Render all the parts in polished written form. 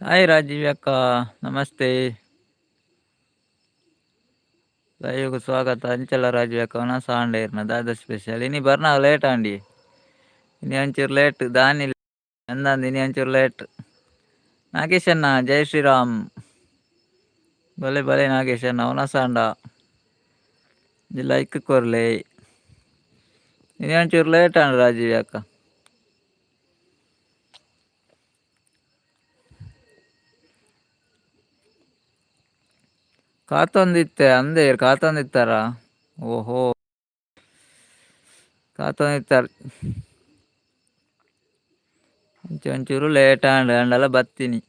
Hi Rajiv ಅಕ್ಕ, ನಮಸ್ತೆ. ಲೈವ್ಗೆ ಸ್ವಾಗತ. ಅಂಚಲ ರಾಜೀವ್ ಅಕ್ಕ, ವನಸ್ ಆಂಡ ಇರ್ನ? ದಾದ ಸ್ಪೆಷಲ್? ಇನಿ ಬರ್ನ ಲೇಟ್ ಆಂಡಿ. ಇನಿ ಒಂಚೂರು ಲೇಟ್ ದಾನಿ ಅಂದಂದು, ಇನಿ ಒಂಚೂರು ಲೇಟ್. ನಾಗೇಶ್ ಅಣ್ಣ, ಜೈ ಶ್ರೀರಾಮ್. ಬಲೆ ಬಲೆ ನಾಗೇಶ್ ಅಣ್ಣ, ವನಸ್ ಆಂಡ? ಲೈಕ್ ಕೊರ್ಲೆ. ಇನಿ ಒಂಚೂರು ಲೇಟ್ ಆಂಡ್ ರಾಜೀವ್ ಅಕ್ಕ. ಕಾತೊಂದಿತ್ತೆ ಅಂದೆ, ಕಾತೊಂದಿತ್ತಾರ? ಓಹೋ, ಕಾತೊಂದಿತ್ತಾರ. ಒಂಚೂರು ಲೇಟ್ ಆಂಡ್, ಅಂಡಲ ಬತ್ತೀನಿ.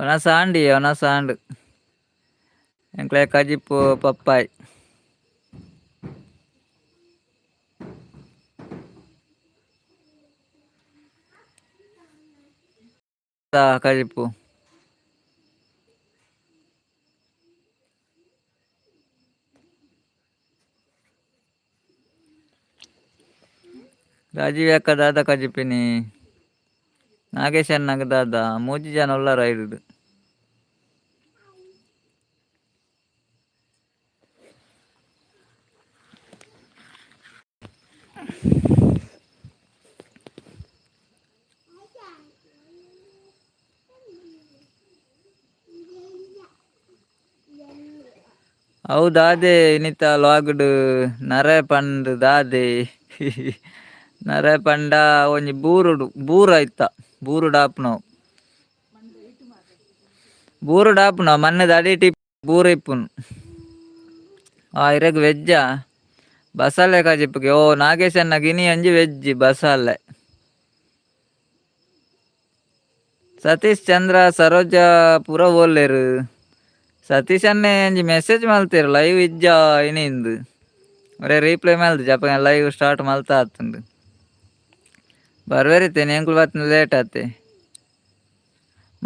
ವನಸ್ ಆಂಡಿ, ವನಸ್ ಆಂಡ್. ಎಂಕ್ಲೆ ಕಜಿಪ್ಪು ಪಪ್ಪಾಯ್. ಕಜಿಪ್ಪು. ರಾಜೀವ್ ಅಕ್ಕ, ದಾದ ಕಜಿಪಿನಿ? ನಾಗೇಶ್ ಅಣ್ಣಗ್ ದಾದ? ಮೂಜಿ ಜನ ಉಲ್ಲಾರ ಇಡುದು. ಅವು ದಾದೆ ಇನಿತ ಲಾಗ್ಡ್ ನರೆ ಪಂದ್ ದಾದೆ? ನರೆ ಪಂಡ ಒಂಜಿ ಬೂರುಡು ಬೂರು ಐತ, ಬೂರುಡು ಆಪುನವು, ಬೂರುಡು ಆಪುನವು. ಮಣ್ಣದ ಅಡಿಟ್ ಬೂರು ಇಪ್ಪುನು. ಆ ಇರೆಗ್ ವೆಜ್ಜಾ ಬಸಳೆ ಕಜಿಪುಗೆ? ಓ ನಾಗೇಶ್ ಅಣ್ಣಗ್ ಇನಿ ಒಂಜಿ ವೆಜ್ ಬಸಳೆ. ಸತೀಶ್ ಚಂದ್ರ, ಸರೋಜ ಪೂರ ಓಲ್ಲೆರ್? ಸತೀಶ್ ಅಣ್ಣೆ ಒಂಜಿ ಮೆಸೇಜ್ ಮಲ್ತೆರ್, ಲೈವ್ ಇಜ್ಜಾ ಇನಿಂದ್. ಒರೆ ರೀಪ್ಲೈ ಮಲ್ತ್ ಅಪಗ ಲೈವ್ ಸ್ಟಾರ್ಟ್ ಮಲ್ತ ಆತುಂಡು. ಬರ್ವೇರಿತ್ತೇನೆ, ಎಂಕುಲು ಬತ್ತಿನ ಲೇಟ್ ಆತೆ.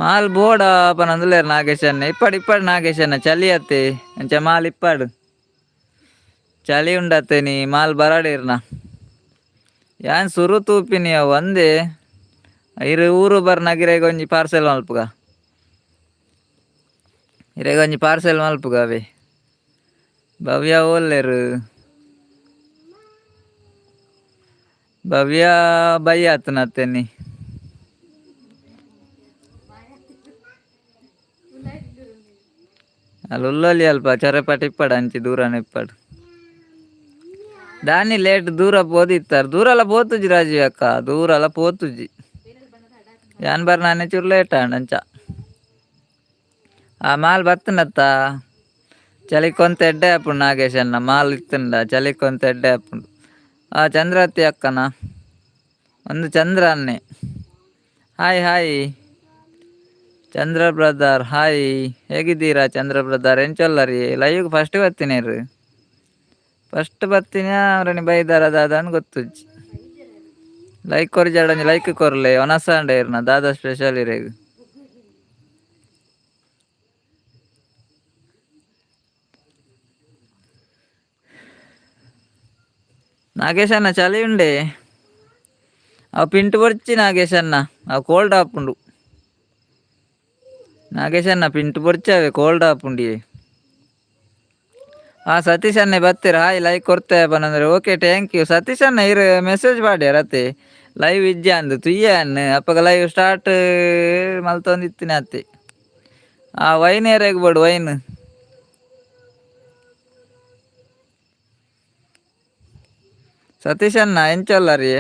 ಮಾಲ್ ಬೋಡ ಪನೊಂದುಲ್ಲೆರ್ ನಾಗೇಶ್ ಅಣ್ಣೆ. ಇಪ್ಪಡ್ ಇಪ್ಪಡ್ ನಾಗೇಶ್ ಅಣ್ಣ, ಚಳಿ ಅತ್ತೆ, ಅಂಚ ಮಾಲ್ ಇಪ್ಪಡ್. ಚಳಿ ಉಂಡತ್ತೆ ನೀ ಮಾಲ್ ಬರಡಿರ್ನ. ಯಾನ್ ಸುರು ತೂಪಿನಿ ಅವು ಒಂದೇ. ಇರು ಊರು ಬರ್ನಗ ಇರೆಗ್ ಒಂಜಿ ಪಾರ್ಸೆಲ್ ಮಲ್ಪುಗ, ಇರೆಗ್ ಒಂಜಿ ಪಾರ್ಸೆಲ್ ಮಲ್ಪುಗ ಅವೇ. ಭವ್ಯ ಓಲ್ಲೆರ್? ಭವ್ಯ ಬಯ್ಯ ಆತನತ್ತೇನಿ. ಅಲ್ಲಿ ಉಲ್ಲೊಲಿ ಅಲ್ಪ ಚೊರೆಪಟ್ ಇಪ್ಪಡ್, ಅಂಚಿ ದೂರನೆ ಇಪ್ಪಡ್. ದಾನಿ ಲೇಟ್ ದೂರ ಪೋದಿತ್ತಾರ? ದೂರಲ ಪೋತುಜಿ ರಾಜೀವ್ ಅಕ್ಕ, ದೂರಲ ಪೋತುಜಿ. ಯಾನ್ ಬರ್ನಾನೆ ಚೂರು ಲೇಟ್ ಆಂಡ್ ಅಂಚ. ಆ ಮಾಲ್ ಬತ್ತನತ್ತ? ಚಳಿಕೊಂತ ಎಡ್ಡೆ ಆಪುಂಡು ನಾಗೇಶ್ ಅಣ್ಣ, ಮಾಲ್ ಇತ್ತುಂಡ ಚಳಿಕೊಂತ ಎಡ್ಡೆ ಆಪುಂಡು. ಆ ಚಂದ್ರತಿ ಅಕ್ಕನ ಒಂದು ಚಂದ್ರ ಅನ್ನೆ. Hi hi Chandra brother, hi. ಹೇಗಿದ್ದೀರಾ ಚಂದ್ರ ಬ್ರದರ್? ಎಂಚೊಲ್ಲರಿ? ಲೈವ್ ಫಸ್ಟ್ ಬತ್ತೀನಿ, ಫಸ್ಟ್ ಬತ್ತೀನಿ. ಅವರನಿ ಬೈದಾರ ದಾದ ಅಂದ್ ಗೊತ್ತುಜ್ಜಿ. ಲೈಕ್ ಕೊರ್ಜಾಡ, ಒಂಜಿ ಲೈಕ್ ಕೊರ್ಲೆ. ವನಸಾಂಡ ಇರ್ನ? ದಾದ ಸ್ಪೆಷಲ್ ಇರೆಗ್? ನಾಗೇಶ್ ಅಣ್ಣ, ಚಳಿ ಉಂಡೆ. ಅವು ಪಿಂಟು ಬೊರ್ಚಿ ನಾಗೇಶ್ ಅಣ್ಣ, ಅವು ಕೋಲ್ಡ್ ಆಪುಂಡು. ನಾಗೇಶ್ ಅಣ್ಣ, ಪಿಂಟು ಬೊರ್ಚಿ, ಅವೆ ಕೋಲ್ಡ್ ಆಪುಂಡಿ. ಆ ಸತೀಶ್ ಅಣ್ಣೆ ಬತ್ತೀರ? ಹಾಯ್, ಲೈಕ್ ಕೊರ್ತೆ ಪನಂದ್ರೆ. ಓಕೆ, thank you Satish ಅಣ್ಣ. ಇರು ಮೆಸೇಜ್ ಪಾಡ್ಯಾರ ಅತ್ತೆ, ಲೈವ್ ಇಜ್ಜ ಅಂದ್. ತುಯ್ಯ ಅನ್ನ ಅಪ್ಪಗ ಲೈವ್ ಸ್ಟಾರ್ಟ್ ಮಲ್ತೊಂದಿತ್ತಿನ ಅತ್ತೆ. ಆ ವೈನ್ ಏರೆಗ್ ಬೋಡು ವೈನ್? ಸತೀಶ್ ಅಣ್ಣ, ಎಂಚೊಲ್ಲರಿ?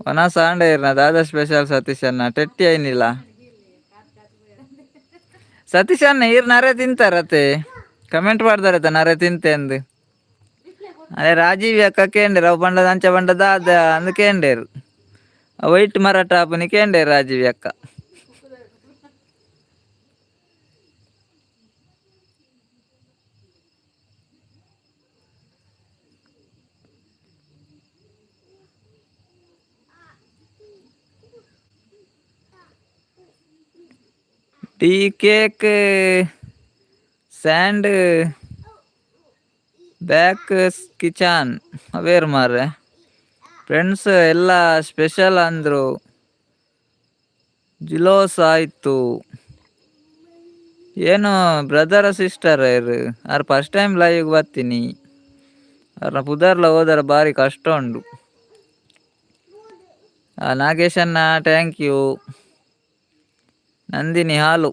ವನಸ್ ಆಂಡ ಇರ್ನ? ದಾದ ಸ್ಪೆಷಲ್ ಸತೀಶ್ ಅಣ್ಣ? ಟೆಟ್ಟಿ ಐನಿಲ್ಲ. ಸತೀಶ್ ಅಣ್ಣ, ಇರ್ ನರೆ ತಿಂತಾರತೆ, ಕಮೆಂಟ್ ಮಾಡ್ದಾರತೆ ನರೆ ತಿಂತೆ ಅಂದು. ಅದೇ ರಾಜೀವ್ ಅಕ್ಕ ಕೇಂಡೇರು, ಅವು ಪಂಡದ ಅಂಚ ಪಂಡದ ಅದ ಅಂದ್ ಕೇಂಡೇರು. ವೈಟ್ ಮರಾಠ ಆಪುನಿ ಕೇಂಡೇರು ರಾಜೀವ್ ಅಕ್ಕ. Tea cake sand back kitchen aware ಮಾರ್ರೆ. ಫ್ರೆಂಡ್ಸ್ ಎಲ್ಲ ಸ್ಪೆಷಲ್ ಅಂದರು, ಜಿಲೋಸ್ ಆಯಿತು. ಏನು ಬ್ರದರ್ ಸಿಸ್ಟರ್ ಇರು ಆರ್ ಫಸ್ಟ್ ಟೈಮ್ ಲೈವ್ಗೆ ಬರ್ತೀನಿ. ಅವ್ರನ್ನ ಪುದರ್ಲ ಹೋದರ ಭಾರಿ ಕಷ್ಟ ಉಂಡು. ನಾಗೇಶಣ್ಣ thank you. Nandini ಹಾಲು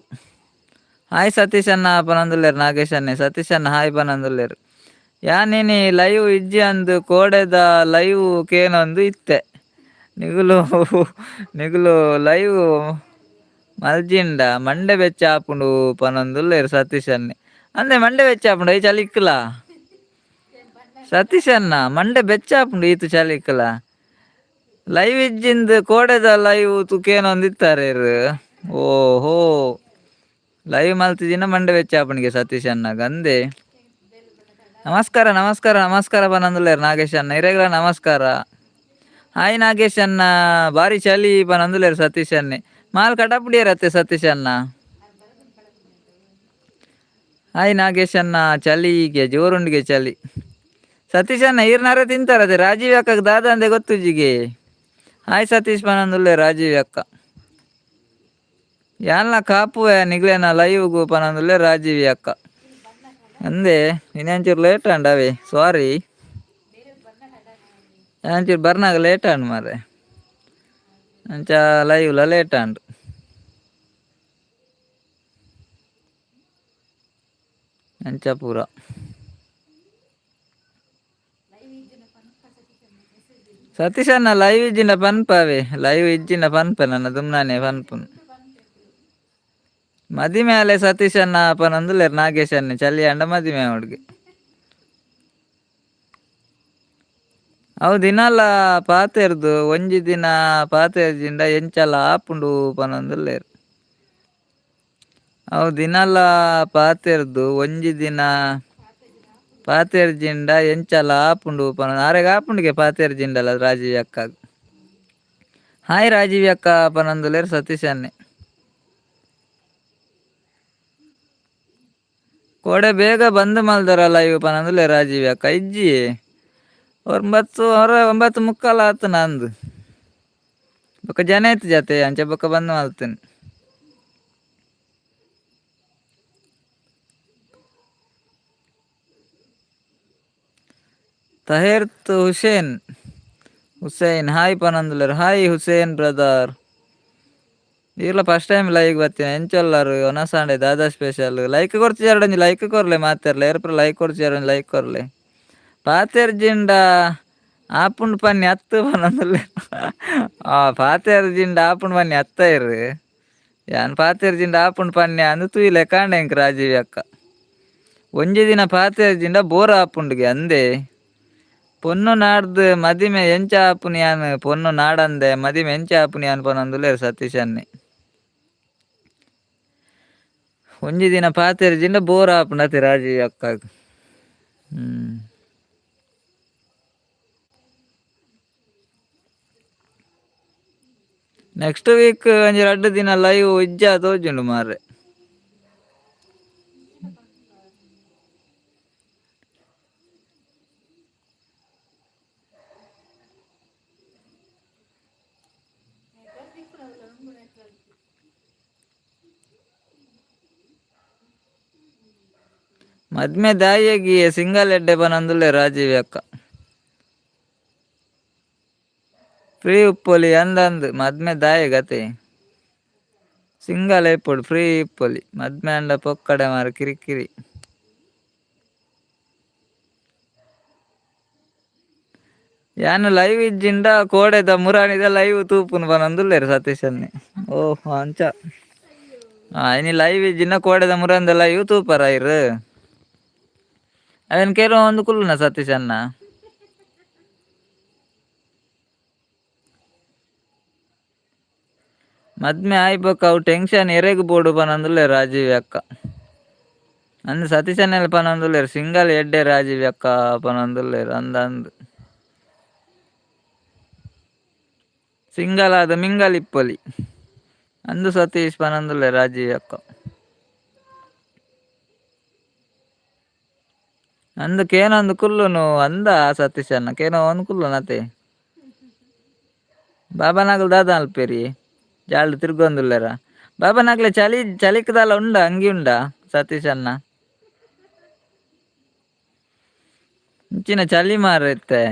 ಹಾಯ್ ಸತೀಶ್ ಅಣ್ಣ ಪನೊಂದುಲ್ಲೆರ್. ನಾಗೇಶ್ ಅಣ್ಣೆ, ಸತೀಶ್ ಅಣ್ಣ ಹಾಯ್ ಪನೊಂದುಲ್ಲೆರ್. ಯಾನಿನಿ ಲೈವ್ ಇಜ್ಜಿ ಅಂದು ಕೋಡೆದ ಲೈವ್ ಕೇನೊಂದು ಇತ್ತೆ. ನಿಗುಲು ನಿಗುಲು ಲೈವ್ ಮಲ್ಜಿಂಡ ಮಂಡೆ ಬೆಚ್ಚ ಆಪುಂಡು ಪನೊಂದುಲ್ಲೆರ್ ಸತೀಶ್ ಅಣ್ಣೆ. ಅಂದೆ ಮಂಡೆ ಬೆಚ್ಚ ಆಪುಂಡು ಈ ಚಲಿಕ್ಕಲ ಸತೀಶ್ ಅಣ್ಣ, ಮಂಡೆ ಬೆಚ್ಚ ಆಪುಂಡು ಈತು ಚಲಿಕ್ಕಲ. Live ಇಜ್ಜಿಂದು ಕೋಡೆದ live ತುಕೇನೊಂದು ಇತ್ತಾರೆ. ಓಹೋ, ಲೈವ್ ಮಲ್ತಿದಿನ ಮಂಡೆ ಬೆಚ್ಚ ಆಪುಂಡಿಗೆ ಸತೀಶ್ ಅಣ್ಣ ಗಂದೆ. ನಮಸ್ಕಾರ ನಮಸ್ಕಾರ ನಮಸ್ಕಾರ ಪನೊಂದುಲ್ಲೆರ್ ನಾಗೇಶ್ ಅಣ್ಣ, ಇರೆಗ್ಲ ನಮಸ್ಕಾರ. ಹಾಯ್ ನಾಗೇಶ್ ಅಣ್ಣ, ಬಾರಿ ಚಲಿ ಪನೊಂದುಲ್ಲೆರ್ ಸತೀಶ್ ಅಣ್ಣೆ. ಮಾಲ್ ಕಡಪುಡಿಯರತ್ತೆ ಸತೀಶ್ ಅಣ್ಣ. ಹಾಯ್ ನಾಗೇಶ್ ಅಣ್ಣ, ಚಲಿಗೆ ಜೋರುಂಡಿಗೆ ಚಲಿ. ಸತೀಶ್ ಅಣ್ಣ ಈರ್ನಾರ ತಿಂತಾರದೆ. ರಾಜೀವ್ ಅಕ್ಕಗೆ ದಾದ ಅಂದೆ ಗೊತ್ತುಜಿಗೆ. ಹಾಯ್ ಸತೀಶ್ ಪನೊಂದುಲ್ಲೆ ರಾಜೀವ್ ಅಕ್ಕ. ಯಾನ್ಲ ಕಾಪುವೆ ನಿಗ್ಲೇನ ಲೈವ್ಗು ಪನೊಂದುಲ್ಲೆ ರಾಜೀವಿ ಅಕ್ಕ. ಅಂದೆ ಇನ್ನೊಂಚೂರು ಲೇಟ್ ಅಂಡ ಅವೇ, ಸಾರಿ, ಒಂಚೂರು ಬರ್ನಾಗ ಲೇಟ್ ಅಂಡ್ ಮಾರೆ, ಅಂಚ ಲೈವ್ಲ ಲೇಟ್ ಅಂಡ್. ಅಂಚ ಪೂರ ಸತೀಶ್ ಅಣ್ಣ ಲೈವ್ ಇಜ್ಜಿಂಡ ಪನ್ಪವೇ, ಲೈವ್ ಇಜ್ಜಿಂಡ ಪನ್ಪೆ ನನ್ನ ದುಮ್ನಾನೆ ಪನ್ಪುನು. ಮದಿಮೆ ಅಲೆ ಸತೀಶ್ ಅಣ್ಣ ಪನೊಂದುಲ್ಲೆರ್ ನಾಗೇಶ್ ಅಣ್ಣೆ. ಚಲಿ ಅಂಡ ಮದಿಮೆ ಹುಡುಗಿ. ಅವು ದಿನಲ ಪಾತೆರ್ದು ಒಂಜಿ ದಿನ ಪಾತೆರ್ಜಿಂಡ ಎಂಚಲ ಆಪುಂಡು ಪನೊಂದುಲ್ಲೆರ್. ಅವು ದಿನಲ ಪಾತೆರ್ದು ಒಂಜಿ ದಿನ ಪಾತೆರ್ಜಿಂಡ ಎಂಚಲ ಆಪುಂಡು ಪನ ಆರೆಗ್ ಆಪುಂಡುಗೆ ಪಾತೆರ್ಜಿಂಡಲ ರಾಜೀವ್ ಅಕ್ಕಗ್. ಹಾಯ್ ರಾಜೀವ್ ಅಕ್ಕ ಪನೊಂದುಲ್ಲೆರ್ ಸತೀಶ್ ಅಣ್ಣೆ. ಕೋಡೆ ಬೇಗ ಬಂದ್ ಮಲ್ದರ ಲೈವ್ ಪನೊಂದುಲ್ಲೆರ್ ರಾಜೀವ್ ಅಕ್ಕ. ಇಜ್ಜಿ, ಒಂಬತ್ತು 9:45 ಆತು ನಂದು. ಬೊಕ್ಕ ಜನ ಇತ್ತು ಜತೆ ಅಂಚ ಬೊಕ್ಕ ಬಂದ್ ಮಲ್ತೇನೆ. ತಹೇರ್ತ್ ಹುಸೇನ್ ಹುಸೇನ್ ಹಾಯ್ ಪನೊಂದುಲ್ಲೆರ್. ಹಾಯ್ ಹುಸೇನ್ ಬ್ರದರ್, ಈರ್ಲ ಫಸ್ಟ್ ಟೈಮ್ ಲೈವ್ ಬತ್ತಿನ ಎಂಚೊಲ್ಲರು ಒನಸಾಂಡೆ ದಾದಾ ಸ್ಪೆಷಲ್. ಲೈಕ್ ಕೊರ್ತಿಜಾರ ಒಂಜಿ ಲೈಕ್ ಕೊರ್ಲೆ ಮಾತೆರ್ಲ, ಏರ್ಪುರ ಲೈಕ್ ಕೊರ್ತಿಜಾರ ಒಂಜಿ ಲೈಕ್ ಕೊರ್ಲೆ. ಪಾತೆರ್ಜಿಂಡ ಆಪುಂಡು ಪನ್ನಿ ಅತ್ತು ಪನೊಂದುಲ್ಲೆ. ಆ ಪಾತೆರ್ಜಿಂಡ ಆಪುಂಡು ಪನ್ನಿ ಅತ್ತ ಇರು ಯಾನ್ ಪಾತೆರ್ಜಿಂಡ ಆಪುಂಡು ಪನ್ನಿ ಅಂದ್ ತೂಯಿಲೆ ಕಾಂಡೆ ಎಂಕ್ ರಾಜೀವ್ ಅಕ್ಕ. ಒಂಜಿ ದಿನ ಪಾತೆರ್ಜಿಂಡ ಬೋರ್ ಆಪುಂಡುಗೆ ಅಂದೆ. ಪೊನ್ನು ನಾಡ್ದು ಮದಿಮೆ ಎಂಚ ಆಪುನಿ ಯಾನ್, ಪೊನ್ನು ನಾಡಂದೆ ಮದಿಮೆ ಎಂಚ ಆಪುನಿ ಯಾನ್ ಪನೊಂದುಲ್ಲೆರ್ ಸತೀಶ್ ಅಣ್ಣೆ. ಒಂಜಿ ದಿನ ಪಾತೆರ್ಜಿಂಡ ಬೋರ್ ಆಪುಂಡು ಅತೆ ರಾಜೀವ್ ಅಕ್ಕಗ್. ನೆಕ್ಸ್ಟ್ ವೀಕ್ ಒಂಜಿ ರಡ್ಡ್ ದಿನ ಲೈವ್ ಇಜ್ಜ ತೋಜುಂಡು ಮಾರ್ರೆ. ಮದ್ಮೆ ದಾಯೆಗಿ ಸಿಂಗಲ್ ಎಡ್ಡೆ ಪನೊಂದುಲ್ಲೆ ರಾಜೀವ್ ಅಕ್ಕ. ಫ್ರೀ ಉಪ್ಪೊಲಿ ಅಂದಂದು ಮದ್ಮೆ ದಾಯೆಗತೆ ಸಿಂಗಲ್ ಇಪ್ಪೊಡು ಫ್ರೀ ಇಪ್ಪೊಲಿ ಮದ್ಮೆ ಅಂಡ ಪೊಕ್ಕಡೆ ಮಾರ ಕಿರಿಕಿರಿ. ಯಾನ್ ಲೈವ್ ಇಜ್ಜಿಂಡ ಕೋಡೆದ ಮುರಾನಿದ ಲೈವ್ ತೂಪುನು ಪನೊಂದುಲ್ಲೆರ್ ಸತೀಶ್ ಅಣ್ಣೆ. ಓಹ್ ಅಂಚ ಇನಿ ಲೈವ್ ಇಜ್ಜಿಂಡ ಕೋಡೆದ ಮುರಾನಿದ ಲೈವ್ ತೂಪರ ಇರ್. ಅವೆನ್ ಕೇರೊಂದು ಕುಲ್ಲುನ ಸತೀಶ್ ಅಣ್ಣ. ಮದ್ಮೆ ಆಯಿ ಬೊಕ್ಕ ಅವು ಟೆನ್ಷನ್ ಎರೆಗ್ ಬೋಡು ಪನೊಂದುಲ್ಲೆರ್ ರಾಜೀವ್ ಅಕ್ಕ. ಅಂದ್ ಸತೀಶ್ ಅಣ್ಣೆಲ ಪನೊಂದುಲ್ಲೆರ್ ಸಿಂಗಲ್ ಎಡ್ಡೆ ರಾಜೀವ್ ಅಕ್ಕ ಪನೊಂದುಲ್ಲೆರ್ ಅಂದ್ ಅಂದ್. ಸಿಂಗಲ್ ಆದ್ ಮಿಂಗಲ್ ಇಪ್ಪೊಲಿ ಅಂದ್ ಸತೀಶ್ ಪನೊಂದುಲ್ಲೆರ್ ರಾಜೀವ್ ಅಕ್ಕ. ಅಂದ್ ಕೇನೊಂದು ಕುಲ್ಲುನು ಅಂದ ಸತೀಶ್ ಅಣ್ಣ ಕೇನೊಂದು ಕುಲ್ಲುನು ಅತೆ. ಬಾಬಾನಾಗಲ್ ದಾದ ಅಲ್ಪೇರಿ ಜಾಲ್ಡ್ ತಿರ್ಗೊಂದುಲ್ಲೆರ ಬಾಬಾನಾಗ್ಲೆ ಚಳಿ ಚಳಿಕ್ದಾಲ ಉಂಡ ಅಂಗಿ ಉಂಡ ಸತೀಶ್ ಅಣ್ಣ ಇಂಚಿನ ಚಳಿ ಮಾರೈತೆ.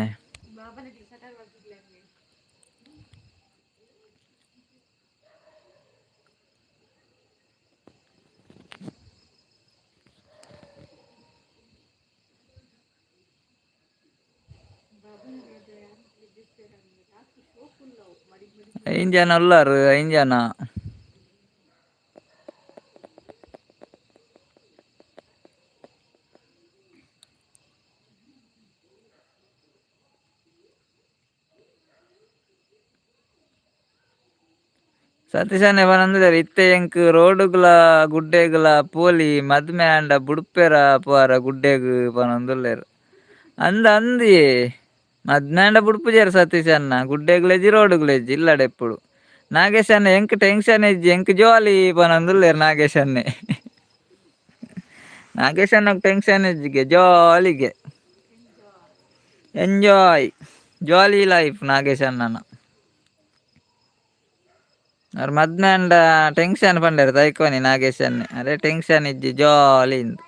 ಐನ್ ಜನ ಉಲ್ಲಾರು ಐನ್ ಜನ. ಸತೀಶಣ್ಣೆ ಪನೊಂದುಲ್ಲೆರ್ ಇತ್ತೆ ಎಂಕ್ ರೋಡುಗುಲ ಗುಡ್ಡೆಗುಲ ಪೋಲಿ ಮದ್ಮೆ ಆಂಡ ಬುಡ್ಪೆರ ಪೋರ ಗುಡ್ಡೆಗ್ ಪನೊಂದುಲ್ಲೆರ್. ಅಂದ್ ಅಂದಿಯೇ ಮದ್ಮೆ ಆಂಡ ಬುಡ್ಪುಜೆರ್ ಸತೀಶ್ ಅಣ್ಣ ಗುಡ್ಡೆಗ್ಲೆಜ್ಜಿ ರೋಡುಗ್ಲೆಜ್ಜಿ ಇಲ್ಲಡೆ ಇಪ್ಪುಡು. ನಾಗೇಶ್ ಅಣ್ಣೆ ಎಂಕ್ ಟೆನ್ಷನ್ ಇಜ್ಜಿ ಎಂಕ್ ಜಾಲಿ ಪನೊಂದುಲ್ಲೆರ್ ನಾಗೇಶ್ ಅಣ್ಣೆ. ನಾಗೇಶ್ ಅಣ್ಣಗ್ ಟೆನ್ಷನ್ ಇಜ್ಜಿಗೆ ಜಾಲಿಗೆ enjoy jolly life Nagesh ಅಣ್ಣನ. ಅವ್ರು ಮದ್ಮೆ ಆಂಡ ಟೆನ್ಷನ್ ಪಂಡೆರ್ ತೈಕೋನಿ ನಾಗೇಶ್ ಅಣ್ಣೆ ಅರೆ ಟೆನ್ಷನ್ ಇಜ್ಜಿ ಜಾಲಿ ಇಂದ್.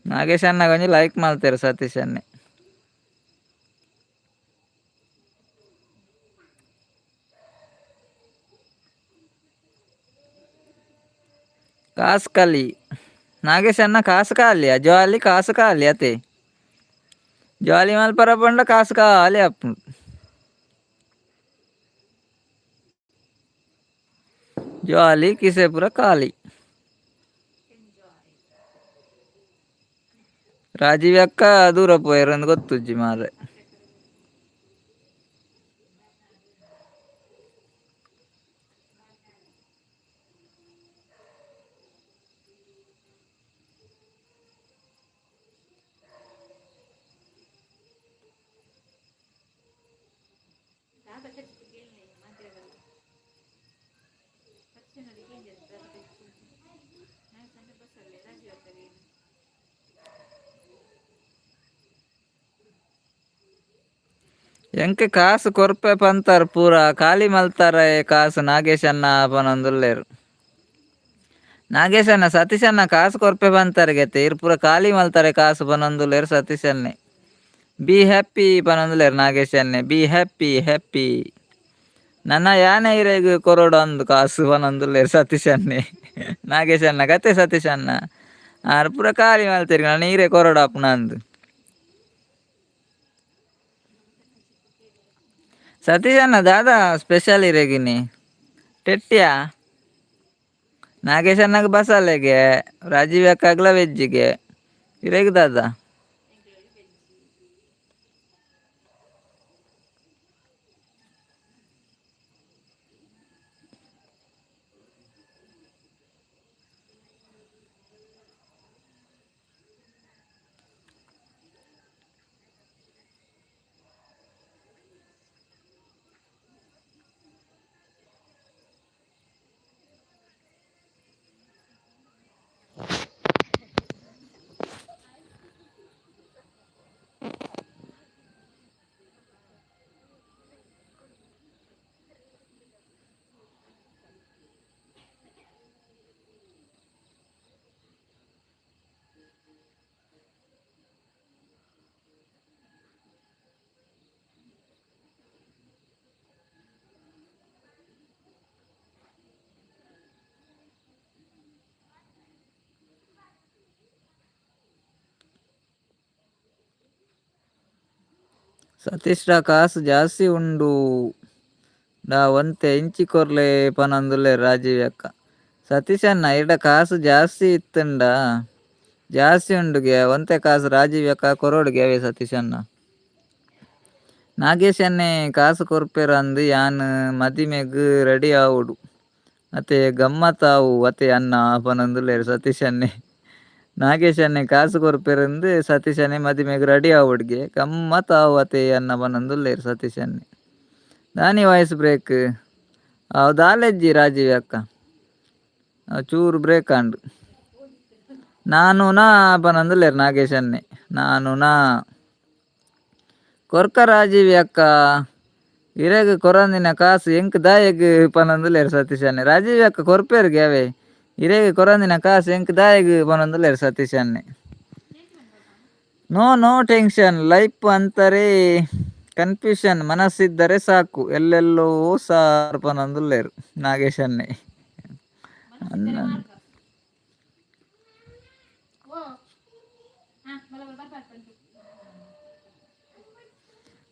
ನಾಗೇಶ್ ಅಣ್ಣಗ್ ಒಂಜಿ ಲೈಕ್ ಮಲ್ತೆರ್ ಸತೀಶ್ ಅಣ್ಣೆ. ಕಾಸ್ ಕಲಿ ನಾಗೇಶ್ ಅಣ್ಣ ಕಾಸು ಖಾಲಿಯಾ ಜಾಲಿ ಕಾಸು ಖಾಲಿ ಅತೆ ಜಾಲಿ ಮಲ್ಪರ ಪಂಡ ಕಾಸು ಖಾಲಿ ಆಪುಂಡು. ಜಾಲಿ ಕಿಸೆ ಪೂರ ಖಾಲಿ. ರಾಜೀವ್ ಅಕ್ಕ ದೂರ ಪೋಯೆರ್ ಅಂದ್ ಗೊತ್ತುಜ್ಜಿ ಮಾರ್ರೆ. ಎಂಕ್ ಕಾಸ್ ಕೊರ್ಪೆ ಪಂತರ್ ಪೂರ ಖಾಲಿ ಮಲ್ತಾರೆ ಕಾಸ್ ನಾಗೇಶ್ ಅಣ್ಣ ಪನೊಂದುಲ್ಲೆರ್. ನಾಗೇಶ್ ಅಣ್ಣ ಸತೀಶ್ ಅಣ್ಣ ಕಾಸ್ ಕೊರ್ಪೆ ಪಂತರ್ಗೆತೆ ಇರ್ ಪೂರ ಖಾಲಿ ಮಲ್ತಾರೆ ಕಾಸ್ ಪನೊಂದುಲ್ಲೆರ್ ಸತೀಶ್ ಅಣ್ಣೆ. ಬಿ ಹ್ಯಾಪಿ ಪನೊಂದುಲ್ಲೆರ್ ನಾಗೇಶ್ ಅಣ್ಣೆ be happy happy. ನನ ಯಾನೆ ಇರೆಗ್ ಕೊರೊಡು ಅಂದ್ ಕಾಸ್ ಪನೊಂದುಲ್ಲೆರ್ ಸತೀಶ್ ಅಣ್ಣೆ. ನಾಗೇಶ್ ಅಣ್ಣ ಕತೆ ಸತೀಶ್ ಅಣ್ಣ ಆರ್ ಪೂರ ಖಾಲಿ ಮಲ್ತೆರ್ ನನ ಈರೆ ಕೊರೊಡು ಆಪುನ ಅಂದ್. ಸತೀಶ್ ಅಣ್ಣ ದಾದಾ ಸ್ಪೆಷಲ್ ಇರೆಗಿನಿ ಟೆಟ್ಟಿಯಾ ನಾಗೇಶ್ ಅಣ್ಣಗ್ ಬಸಾಲೆಗೆ ರಾಜೀವ್ ಅಕ್ಕಗ್ಲ ವೆಜ್ಜಿಗೆ ಇರೆಗ್ ದಾದಾ. ಸತೀಶ್ಡ ಕಾಸ್ ಜಾಸ್ತಿ ಉಂಡು ಡಾ ಒಂತೆ ಇಂಚಿ ಕೊರ್ಲೆ ಪನೊಂದುಲ್ಲೆರ್ ರಾಜೀವ್ ಅಕ್ಕ. ಸತೀಶ್ ಅಣ್ಣ ಇರ್ಡ ಕಾಸ್ ಜಾಸ್ತಿ ಇತ್ತುಂಡ ಜಾಸ್ತಿ ಉಂಡುಗೆ ಒಂತೆ ಕಾಸ್ ರಾಜೀವ್ ಅಕ್ಕ ಕೊರೊಡುಗೆ ಅವೇ ಸತೀಶ್ ಅಣ್ಣ. ನಾಗೇಶ್ ಅಣ್ಣೆ ಕಾಸ್ ಕೊರ್ಪೆರ್ ಅಂದ್ ಯಾನ್ ಮದಿಮೆಗ್ ರೆಡಿ ಆವೊಡು ಅತೆ ಗಮ್ಮತ್ ಆವು ಅತೆ ಅಣ್ಣ ಪನೊಂದುಲ್ಲೆರ್ ಸತೀಶ್ ಅಣ್ಣೆ. ನಾಗೇಶ್ ಅಣ್ಣೆ ಕಾಸ್ ಕೊರ್ಪೆರ್ ಸತೀಶ್ ಅಣ್ಣೆ ಮದಿಮೆಗ್ ರೆಡಿ ಆವೊಡ್ಗೆ ಗಮ್ಮತ್ ಆವು ಅತೆ ಅಣ್ಣ ಪನೊಂದುಲ್ಲೆರ್ ಸತೀಶ್ ಅಣ್ಣೆ. ದಾನಿ ವಾಯ್ಸ್ ಬ್ರೇಕ್ ಅವು ದಾಲೆಜ್ಜಿ ರಾಜೀವ್ ಅಕ್ಕ. ಚೂರು ಬ್ರೇಕ್ ಆಂಡ್. ನಾನುನಾ ಪನೊಂದುಲ್ಲೆರ್ ನಾಗೇಶ್ ಅಣ್ಣೆ. ನಾನುನಾ ಕೊರ್ಕ ರಾಜೀವಿ ಅಕ್ಕ, ಇರೆಗ್ ಕೊರಂದಿನ ಕಾಸು ಎಂಕ್ ದಾಯೆಗ್ ಪನೊಂದುಲ್ಲೆರ್ ಸತೀಶ್ ಅಣ್ಣೆ. ರಾಜೀವಿ ಅಕ್ಕ ಕೊರ್ಪೆರ್ಗೆ ಅವೇ, ಇರೆಗ್ ಕೊರಂದಿನ ಕಾಸು ಎಂಕ್ ದಾಯೆಗ್ ಪನೊಂದುಲ್ಲೆರ್ ಸತೀಶ್ ಅಣ್ಣೆ. No no tension, life ಅಂತಾರೆ ಕನ್ಫ್ಯೂಷನ್, ಮನಸ್ಸಿದ್ದರೆ ಸಾಕು ಎಲ್ಲೆಲ್ಲೋ ಸಾರ್ ಪನೊಂದುಲ್ಲೆರ್ ನಾಗೇಶ್ ಅಣ್ಣೆ.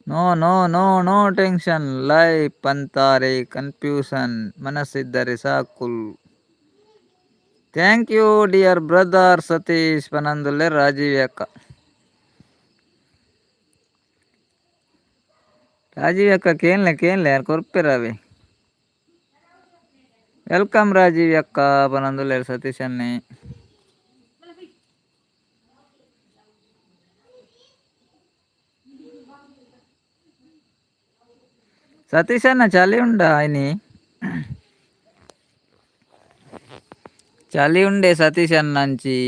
No no no no tension, life ಅಂತಾರೆ ಕನ್ಫ್ಯೂಷನ್, ಮನಸ್ಸಿದ್ದರೆ ಸಾಕು. Thank you dear brother Satish ಪನೊಂದುಲ್ಲೆರ್ Rajeevi ಅಕ್ಕ. ರಾಜೀವಿ ಅಕ್ಕ ಕೇನ್ಲೆ ಕೇನ್ಲೆ ಯಾರ್ ಕೊರ್ಪೆರ್ ಅವೇ. Welcome Rajiv ಅಕ್ಕ ಪನೊಂದುಲ್ಲೆರ್ ಸತೀಶ್ ಅಣ್ಣೆ. ಸತೀಶ್ ಅಣ್ಣ ಚಳಿ ಉಂಡಾ ಇನಿ? ಚಳಿ ಉಂಡೆ ಸತೀಶ್ ಅಣ್ಣ ಅಂಚಿ.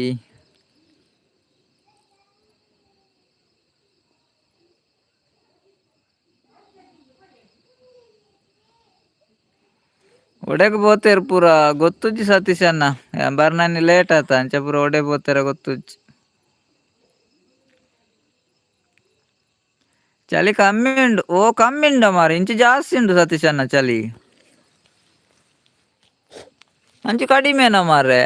ಒಡೆಗ್ ಪೋತೆರ್ ಪೂರ ಗೊತ್ತುಜ್ಜಿ ಸತೀಶ್ ಅಣ್ಣ, ಬರ್ನನಿ ಲೇಟ್ ಆತ ಅಂಚ ಪೂರ ಒಡೆ ಪೋತೆರ ಗೊತ್ತುಜ್ಜಿ. ಚಳಿ ಕಮ್ಮಿ ಉಂಡು. ಓ ಕಮ್ಮಿ ಉಂಡ ಮಾರ್ರೆ, ಇಂಚಿ ಜಾಸ್ತಿ ಉಂಡು ಸತೀಶ್ ಅಣ್ಣ ಚಳಿ. ಅಂಚಿ ಕಡಿಮೆನಾ ಮಾರ್ರೆ?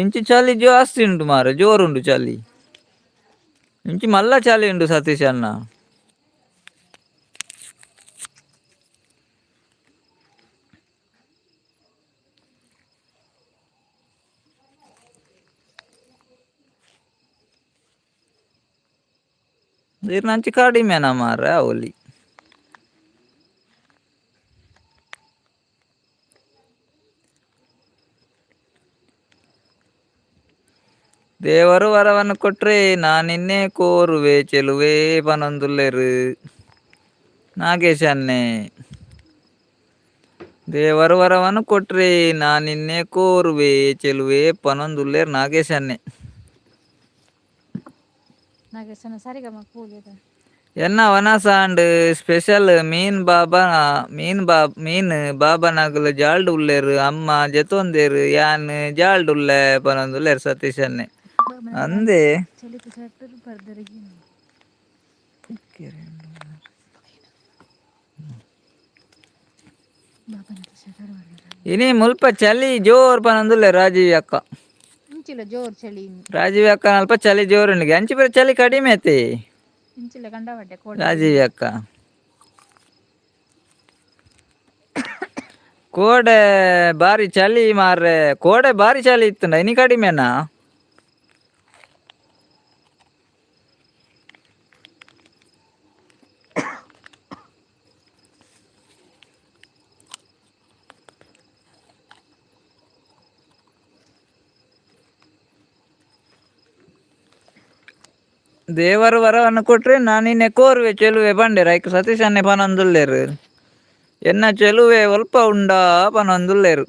ಇಂಚಿ ಚಳಿ ಜಾಸ್ತಿ ಉಂಟು ಮಾರ್ರೆ, ಜೋರುಂಡು ಚಳಿ. ಇಂಚಿ ಮಲ್ಲ ಚಳಿ ಉಂಡು ಸತೀಶ್ ಅಣ್ಣ. ಇರ್ನಂಚಿ ಕಡಿಮೆನಾ ಮಾರ್ರೆ ಅವಲಿ. ದೇವರು ವರವನ್ನು ಕೊಟ್ರೆ ನಾನಿನ್ನೇ ಕೋರುವೆ ಚೆಲುವೆ ಪನೊಂದುಲ್ಲೆರ್ ನಾಗೇಶ್ ಅಣ್ಣೆ. ದೇವರು ವರವನ್ನು ಕೊಟ್ರೆ ನಾನಿನ್ನೇ ಕೋರುವೆ ಚೆಲುವೆ ಪನೊಂದುಲ್ಲೆರ್ ನಾಗೇಶ್ ಅಣ್ಣೆ. ನಾಗೇಶನ ಸರಿಗಮ ಕೂಲಿದ. ಎನ್ನ ವನಸಾಂಡ್ ಸ್ಪೆಷಲ್ ಮೀನ್ ಬಾಬಾ ಮೀನ್ ಬಾ ಮೀನ್ ಬಾಬಾನಗುಲು ಜಾಲ್ಡ್ ಉಲ್ಲೆರ್, ಅಮ್ಮ ಜೆತೊಂದೆರ್, ಯಾನ್ ಜಾಲ್ಡ್ ಉಲ್ಲೆ ಪನೊಂದುಲ್ಲೆರ್ ಸತೀಶ್ ಅಣ್ಣೆ. ಅಂದೆ ಚಳಿತ ಸ್ವೆಟರ್ ಬರ್ದರಿಗೆ. ಇನಿ ಮುಲ್ಪ ಚಳಿ ಜೋರ್ ಪನೊಂದುಲ್ಲೆರ್ ರಾಜೀವ್ ಅಕ್ಕ. ಇಂಚಿಲ ಜೋರ್ ಚಳಿ. ರಾಜೀವ್ ಅಕ್ಕ ಅಲ್ಪ ಚಳಿ ಜೋರುಂಡಿಗೆ, ಅಂಚಿ ಪೂರ ಚಳಿ ಕಡಿಮೆ ಐತಿ. ಇಂಚಿಲ ಕಂಡಪಟ್ಟೆ ಕೋಡೆ. ರಾಜೀವ್ ಅಕ್ಕ ಕೋಡೆ ಬಾರಿ ಚಳಿ ಮಾರ್ರೆ, ಕೋಡೆ ಬಾರಿ ಚಳಿ ಇತ್ತುಂಡ, ಇನಿ ಕಡಿಮೆನಾ? ದೇವರು ವರವನ್ನು ಕೊಟ್ರೆ ನಾನಿನ್ನೆ ಕೋರುವೆ ಚೆಲುವೆ ಬಂಡೆರ್, ಐಕ್ ಸತೀಶ್ ಅಣ್ಣೆ ಪನೊಂದುಲ್ಲೆರ್. ಎನ್ನ ಚೆಲುವೆ ಒಲ್ಪ ಉಂಡಾ ಪನೊಂದುಲ್ಲೆರ್.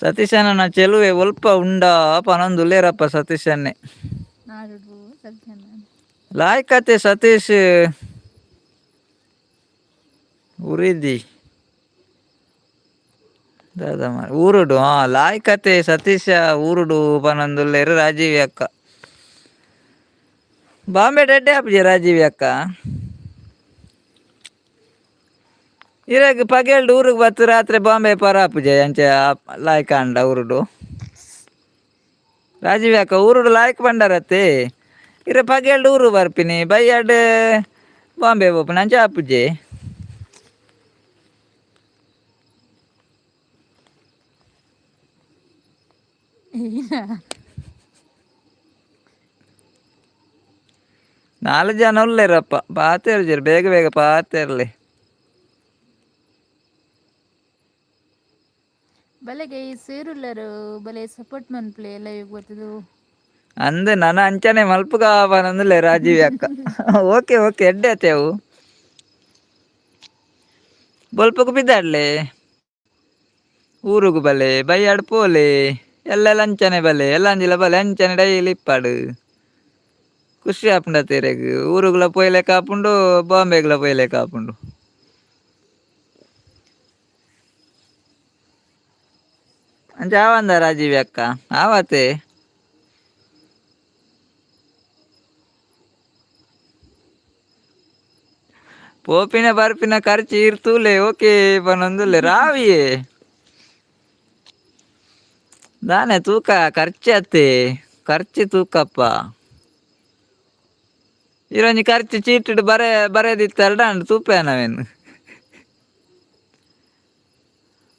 ಸತೀಶ್ ಅಣ್ಣನ ಚೆಲುವೆ ಒಲ್ಪ ಉಂಡಾ ಪನೊಂದುಲ್ಲೆರಪ್ಪ ಸತೀಶ್ ಅಣ್ಣೆ. ನಾಡುಡು ಸತ್ಯನ. ಲಾಯ್ಕತೆ ಸತೀಶ್ ಉರಿದಿ ದಾದ ಮಾರ್ರೆ ಊರುಡು. ಹಾ ಲಾಯ್ಕತೆ ಸತೀಶ ಊರುಡು ಪನೊಂದುಲ್ಲೆರ್ ರಾಜೀವಿ ಅಕ್ಕ. ಬಾಂಬೆ ಎಡ್ಡೆ ಆಪುಜಿ ರಾಜೀವಿ ಅಕ್ಕ. ಇರೆಗ್ ಪಗೆಲ್ಡ್ ಊರುಗ್ ಬತ್ತ್ ರಾತ್ರೆ ಬಾಂಬೆ ಪರ ಆಪುಜೆ ಅಂಚ ಲಾಯ್ಕ್ ಆಂಡ ಊರುಡು. ರಾಜೀವಿ ಅಕ್ಕ ಊರುಡು ಲಾಯ್ಕ್ ಪಂಡರತ್ತೆ, ಇರೆ ಪಗೆಲ್ಡ್ ಊರು ಬರ್ಪಿನಿ ಬಯ್ಯಡ್ ಬಾಂಬೆ ಪೋಪಿನಿ ಅಂಚ ಆಪುಜೆ. ನಾಲ್ ಜನ ಉಲ್ಲೆರಪ್ಪ ಪಾತೆರ್ಜೆರ್, ಬೇಗ ಬೇಗ ಪಾತೆರ್ಲೆ. ಬಲೆಗೆ ಈ ಸೇರುಲ್ಲರು ಬಲೆ ಸಪೋರ್ಟ್ ಮನ್ಪ್ಲೆ ಲೈವ್ ಗೊತ್ತದು. ಅಂದ್ ನನ ಅಂಚನೆ ಮಲ್ಪುಗ ಪನೊಂದುಲ್ಲೆ ರಾಜೀವಿ ಅಕ್ಕ. ಓಕೆ ಓಕೆ ಎಡ್ಡೆ ಆತೆ ಅವು. ಬೊಲ್ಪುಗು ಪಿದಾಡ್ಲೆ. ಊರುಗು ಬಲೆ ಬೈಯಾಡ್ ಪೋಲೆ ಎಲ್ಲ ಲಂಚನೆ ಬಲೆ ಎಲ್ಲಂಜಿಲ ಬಲೆ ಅಂಚನೆ ಡೈಲಿ ಇಪ್ಪಾಡು ಖುಷಿ ಆಪುಂಡ ತೇರೆಗ್ ಊರುಗುಲ ಪೋಯ್ಲೆಕ ಆಪುಂಡು ಬಾಂಬೆಗುಲ ಪೋಯ್ಲೆಕ ಆಪುಂಡು. ಅಂಚ ಆವಂದ ರಾಜೀವಿ ಅಕ್ಕ ಆವತೆ. ಪೋಪಿನ ಬರ್ಪಿನ ಖರ್ಚು ಇರ್ತೂಲೆ ಓಕೆ ಪನೊಂದುಲ್ಲೆ ರಾವಿಯೇ ದಾನೆ ತೂಕ ಖರ್ಚು ಅತ್ತೆ ಖರ್ಚು ತೂಕಪ್ಪ. ಇರೊಂಜಿ ಖರ್ಚು ಚೀಟಿಡ್ ಬರೆ ಬರೆದಿತ್ತೆರಡ ಅಂಡ್ ತೂಪೆ ನಾವೇನು.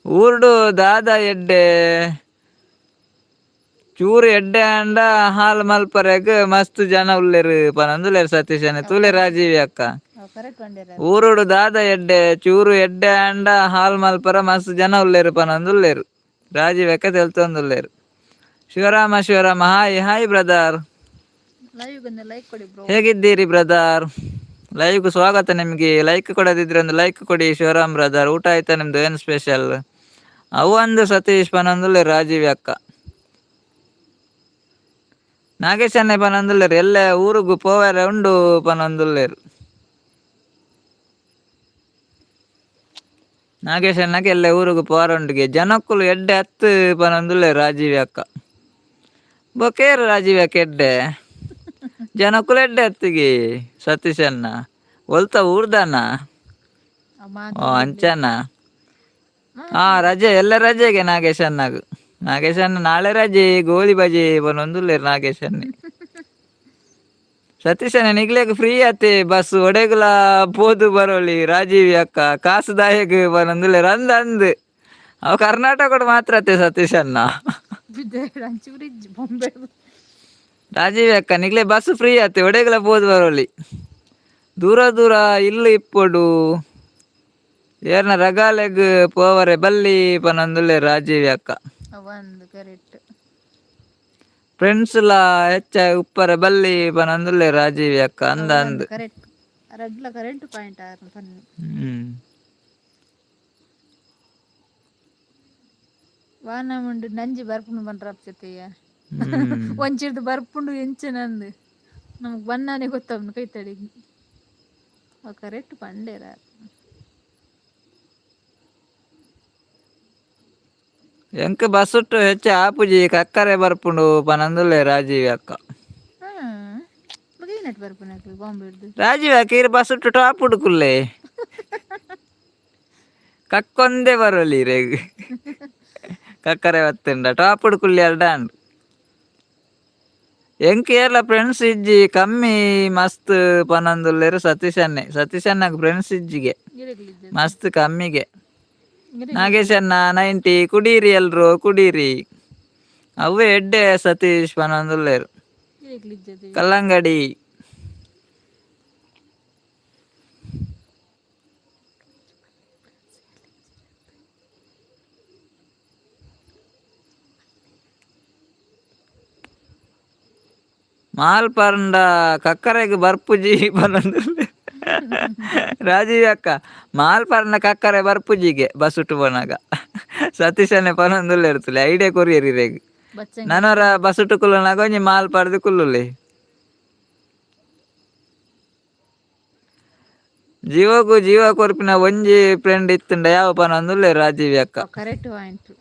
ಊರ್ಡು ದಾದ ಎಡ್ಡೆ ಚೂರು ಎಡ್ಡೆ ಅಂಡ ಹಾಲ್ ಮಲ್ಪರೆಗ್ ಮಸ್ತ್ ಜನ ಉಲ್ಲೆರ್ ಪನೊಂದುಲ್ಲೆರ್ ಸತೀಶನೆ ತೂಲೆ ರಾಜೀವಿ ಅಕ್ಕ. ಕರೆಕ್ಟ್ ಪಂಡೇರ. ಊರುಡು ದಾದ ಎಡ್ಡೆ ಚೂರು ಎಡ್ಡೆ ಅಂಡ ಹಾಲ್ ಮಲ್ಪರ ಮಸ್ತ್ ಜನ ಉಲ್ಲೆರ್ ಪನೊಂದುಲ್ಲೆರ್ ರಾಜೀವ್ ಅಕ್ಕ ತೆಲ್ತೊಂದುಲ್ಲೆರ್. Shivarama Shivarama hi hi brother. Live ಒಂದು ಲೈಕ್ ಕೊಡಿ ಬ್ರೋ. ಹೇಗಿದ್ದೀರಿ ಬ್ರದರ್? ಲೈವ್ಗೆ ಸ್ವಾಗತ ನಿಮಗೆ. ಲೈಕ್ ಕೊಡದಿದ್ರೆ ಒಂದು ಲೈಕ್ ಕೊಡಿ ಶಿವರಾಮ್ ಬ್ರದರ್. ಊಟ ಆಯ್ತಾ ನಿಮ್ದು? ಏನು ಸ್ಪೆಷಲ್? ಅವು ಒಂದು ಸತೀಶ್ ಪನೊಂದುಲ್ಲೆರ್ ರಾಜೀವಿ ಅಕ್ಕ. ನಾಗೇಶ್ ಅಣ್ಣೆ ಪನೊಂದುಲ್ಲೆರ್ ಎಲ್ಲೆ ಊರುಗು ಪೋವರೆ ಉಂಡು ಪನೊಂದುಲ್ಲೆರ್. ನಾಗೇಶ್ ಅಣ್ಣಗೆ ಎಲ್ಲೆ ಊರುಗು ಪೋವರೆ ಉಂಡುಗೆ ಜನಕ್ಕುಲು ಎಡ್ಡೆ ಹತ್ತು ಪನೊಂದುಲ್ಲೆರ್ ರಾಜೀವಿ ಅಕ್ಕ. ಬೊಕೇರು ರಾಜೀವಿ ಅಕ್ಕ ಎಡ್ಡೆ ಜನಕ್ಕುಲು ಎಡ್ಡೆ ಹತ್ತಿಗೆ ಸತೀಶ್ ಅಣ್ಣ ಒಲ್ತ ಊರ್ದಣ್ಣ. ಓ ಅಂಚನ ಹಾ ರಜೆ ಎಲ್ಲ ರಜೆಗೆ ನಾಗೇಶ್ ಅಣ್ಣಗ್. ನಾಗೇಶ್ ಅಣ್ಣ ನಾಳೆ ರಜೆ ಗೋಲಿ ಬಜೆ ಪನೊಂದುಲ್ಲೆರ್ ನಾಗೇಶ್ ಅಣ್ಣೆ. ಸತೀಶ್ ಅಣ್ಣ ನಿಗ್ಲೆಗ್ ಫ್ರೀ ಆತೆ ಬಸ್ ಒಡೆಗುಲ ಪೋದು ಬರೋಲಿ ರಾಜೀವಿ ಅಕ್ಕ ಕಾಸು ದಾಯಗ್ ಪನೊಂದುಲ್ಲೆರ್ ಅಂದ್ ಅಂದ್ ಅವು ಕರ್ನಾಟಕಡ್ ಮಾತ್ರ ಅತ್ತೆ ಸತೀಶ್ ಅಣ್ಣ. ಅಂಚೂರು ಇಜ್ಜಿ ಬೊಂಬೆ. ರಾಜೀವಿ ಅಕ್ಕ ನಿಗ್ಲೆ ಬಸ್ ಫ್ರೀ ಆತೆ ಒಡೆಗುಲ ಪೋದು ಬರೋಲಿ ದೂರ ದೂರ ಇಲ್ಲು ಇಪ್ಪೊಡು ಏರ್ನ ರಗಾಲೆಗ್ ಪೋವರೆ ಬಲ್ಲಿ ಪನೊಂದುಲ್ಲೆರ್ ರಾಜೀವಿ ಅಕ್ಕ. ಒಂದು ಕರೆಕ್ಟ್. ಫ್ರೆಂಡ್ಸ್ ಲಾ ಹೆಚ್ಚ ಉಪ್ಪರೆ ಬಲ್ಲಿ ಪನೊಂದುಲ್ಲೆರ್ ರಾಜೀವಿ ಅಕ್ಕ ಅಂದ ಅಂದ್. ಕರೆಕ್ಟ್ ರಡ್ಲ ಕರೆಂಟ್ ಪಾಯಿಂಟ್ ಆರ್ ಪನ್ನಿ. ವಾನ ಉಂಡು ನಂಜಿ ಬರ್ಪುಂಡು ಪಂಡ್ರಪ್ ಜೊತೆಯ. ಒಂಚಿರ್ದು ಬರ್ಪುಂಡು ಎಂಚ ನಂದು ನಮಗ್ ಬಣ್ಣಾನೆ ಗೊತ್ತವ್ನು ಕೈತಡಿ ಕರೆಕ್ಟ್ ಪಂಡೇರ. ಎಂಕ್ ಬಸ್ಸುಟ್ಟು ಹೆಚ್ಚ ಆಪುಜಿ ಕಕ್ಕರೆ ಬರ್ಪುಂಡು ಪನೊಂದುಲ್ಲೆ ರಾಜೀವಿ ಅಕ್ಕ. ಬೊಕ ಬರ್ಪುನಕ್ಲು ಬಾಂಬೆಡ್ದು. ರಾಜೀವ್ ಅಕ್ಕ ಇರ್ ಬಸ್ಸುಟ್ಟು ಟಾಪ್ ಉಡುಕುಲ್ಲೆ ಕಕ್ಕೊಂದೇ ಬರೋಲಿ ರೇಗ್ ಕಕ್ಕರೆ ಬತ್ತುಂಡ ಟಾಪ್ ಉಡುಕುಲ್ಲೆ ಅಲ್ಡ ಅಂಡ್. ಎಂಕ್ ಏರ್ಲ ಫ್ರೆಂಡ್ಸ್ ಇಜ್ಜಿ ಕಮ್ಮಿ ಮಸ್ತ್ ಪನೊಂದುಲ್ಲೆರ್ ಸತೀಶ್ ಅಣ್ಣೆ. ಸತೀಶ್ ಅಣ್ಣಗ್ ಫ್ರೆಂಡ್ಸ್ ಇಜ್ಜಿಗೆ ಮಸ್ತ್ ಕಮ್ಮಿಗೆ. ನಾಗೇಶ್ ಅಣ್ಣ 90 ಕುಡೀರಿ ಎಲ್ರು ಕುಡೀರಿ ಅವೇ ಎಡ್ಡೆ ಸತೀಶ್ ಪನೊಂದುಲ್ಲೆರ್. ಕಲ್ಲಂಗಡಿ ಮಾಲ್ ಪರಂಡ ಕಕ್ಕರೆಗ್ ಬರ್ಪುಜಿ ಪನೊಂದುಲ್ಲೆರ್ ರಾಜೀವ್ ಅಕ್ಕ. ಮಾಲ್ ಪರ್ನ ಕಕ್ಕರೆ ಬರ್ಪುಜಿಗೆ ಬಸ್ ಪೋನಾಗ ಸತೀಶನೇ ಪನೊಂದುಲ್ಲೆರ್ ತುಲೆ ಐಡಿಯಾ ಕೊರಿಯರ್ ಇರೆಗ್. ನನೊರ ಬಸ್ಸುಟ್ಟು ಕುಲ್ಲುನಾಗ ಒಂಜಿ ಮಾಲ್ ಪರ್ದು ಕುಲ್ಲುಲೆ. ಜೀವಕ್ಕೂ ಜೀವ ಕೊರ್ಪಿನ ಒಂಜಿ ಫ್ರೆಂಡ್ ಇತ್ತುಂಡ ಯಾವ ಪನೊಂದುಲ್ಲೆರ್ ರಾಜೀವ್ ಅಕ್ಕ. ಕರೆಕ್ಟ್ ಪಾಯಿಂಟ್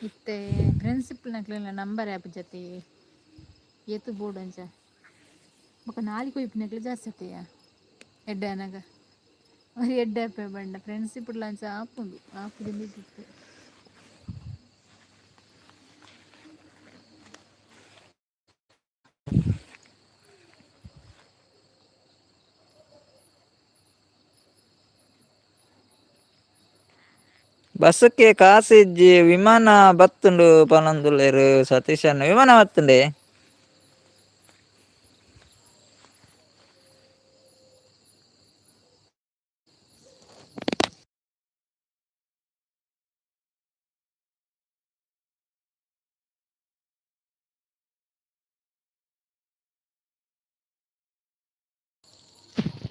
ಇತ್ತೆ ಪ್ರಿನ್ಸಿಪಲ್ ನಕ್ಲೆನ ನಂಬರ್ ಆಪ್ ಜೊತೆ ಏತು ಬೋರ್ಡ್ ಅಂಚ ಬೊಕ ನಾಲಿ ಕೊಯ್ಪಿನಕ್ಲೆ ಜಾಸ್ತಿ ಅತೆಯ ಎಡ್ಡೆ ಆನಗ ಎಡ್ಡೆ ಆಪೆ ಬಂಡ ಫ್ರೆಂಡ್ಶಿಪ್ ಅಂಚ ಆಪುಂಡು ಆಪುಜಿ ಇತ್ತು. ಬಸ್ಸಕ್ಕೆ ಕಾಸು ಇಜ್ಜಿ ವಿಮಾನ ಬತ್ತುಂಡು ಪನೊಂದುಲ್ಲೆರ್ ಸತೀಶ್ ಅಣ್ಣ ವಿಮಾನ ಬತ್ತುಂಡೆ.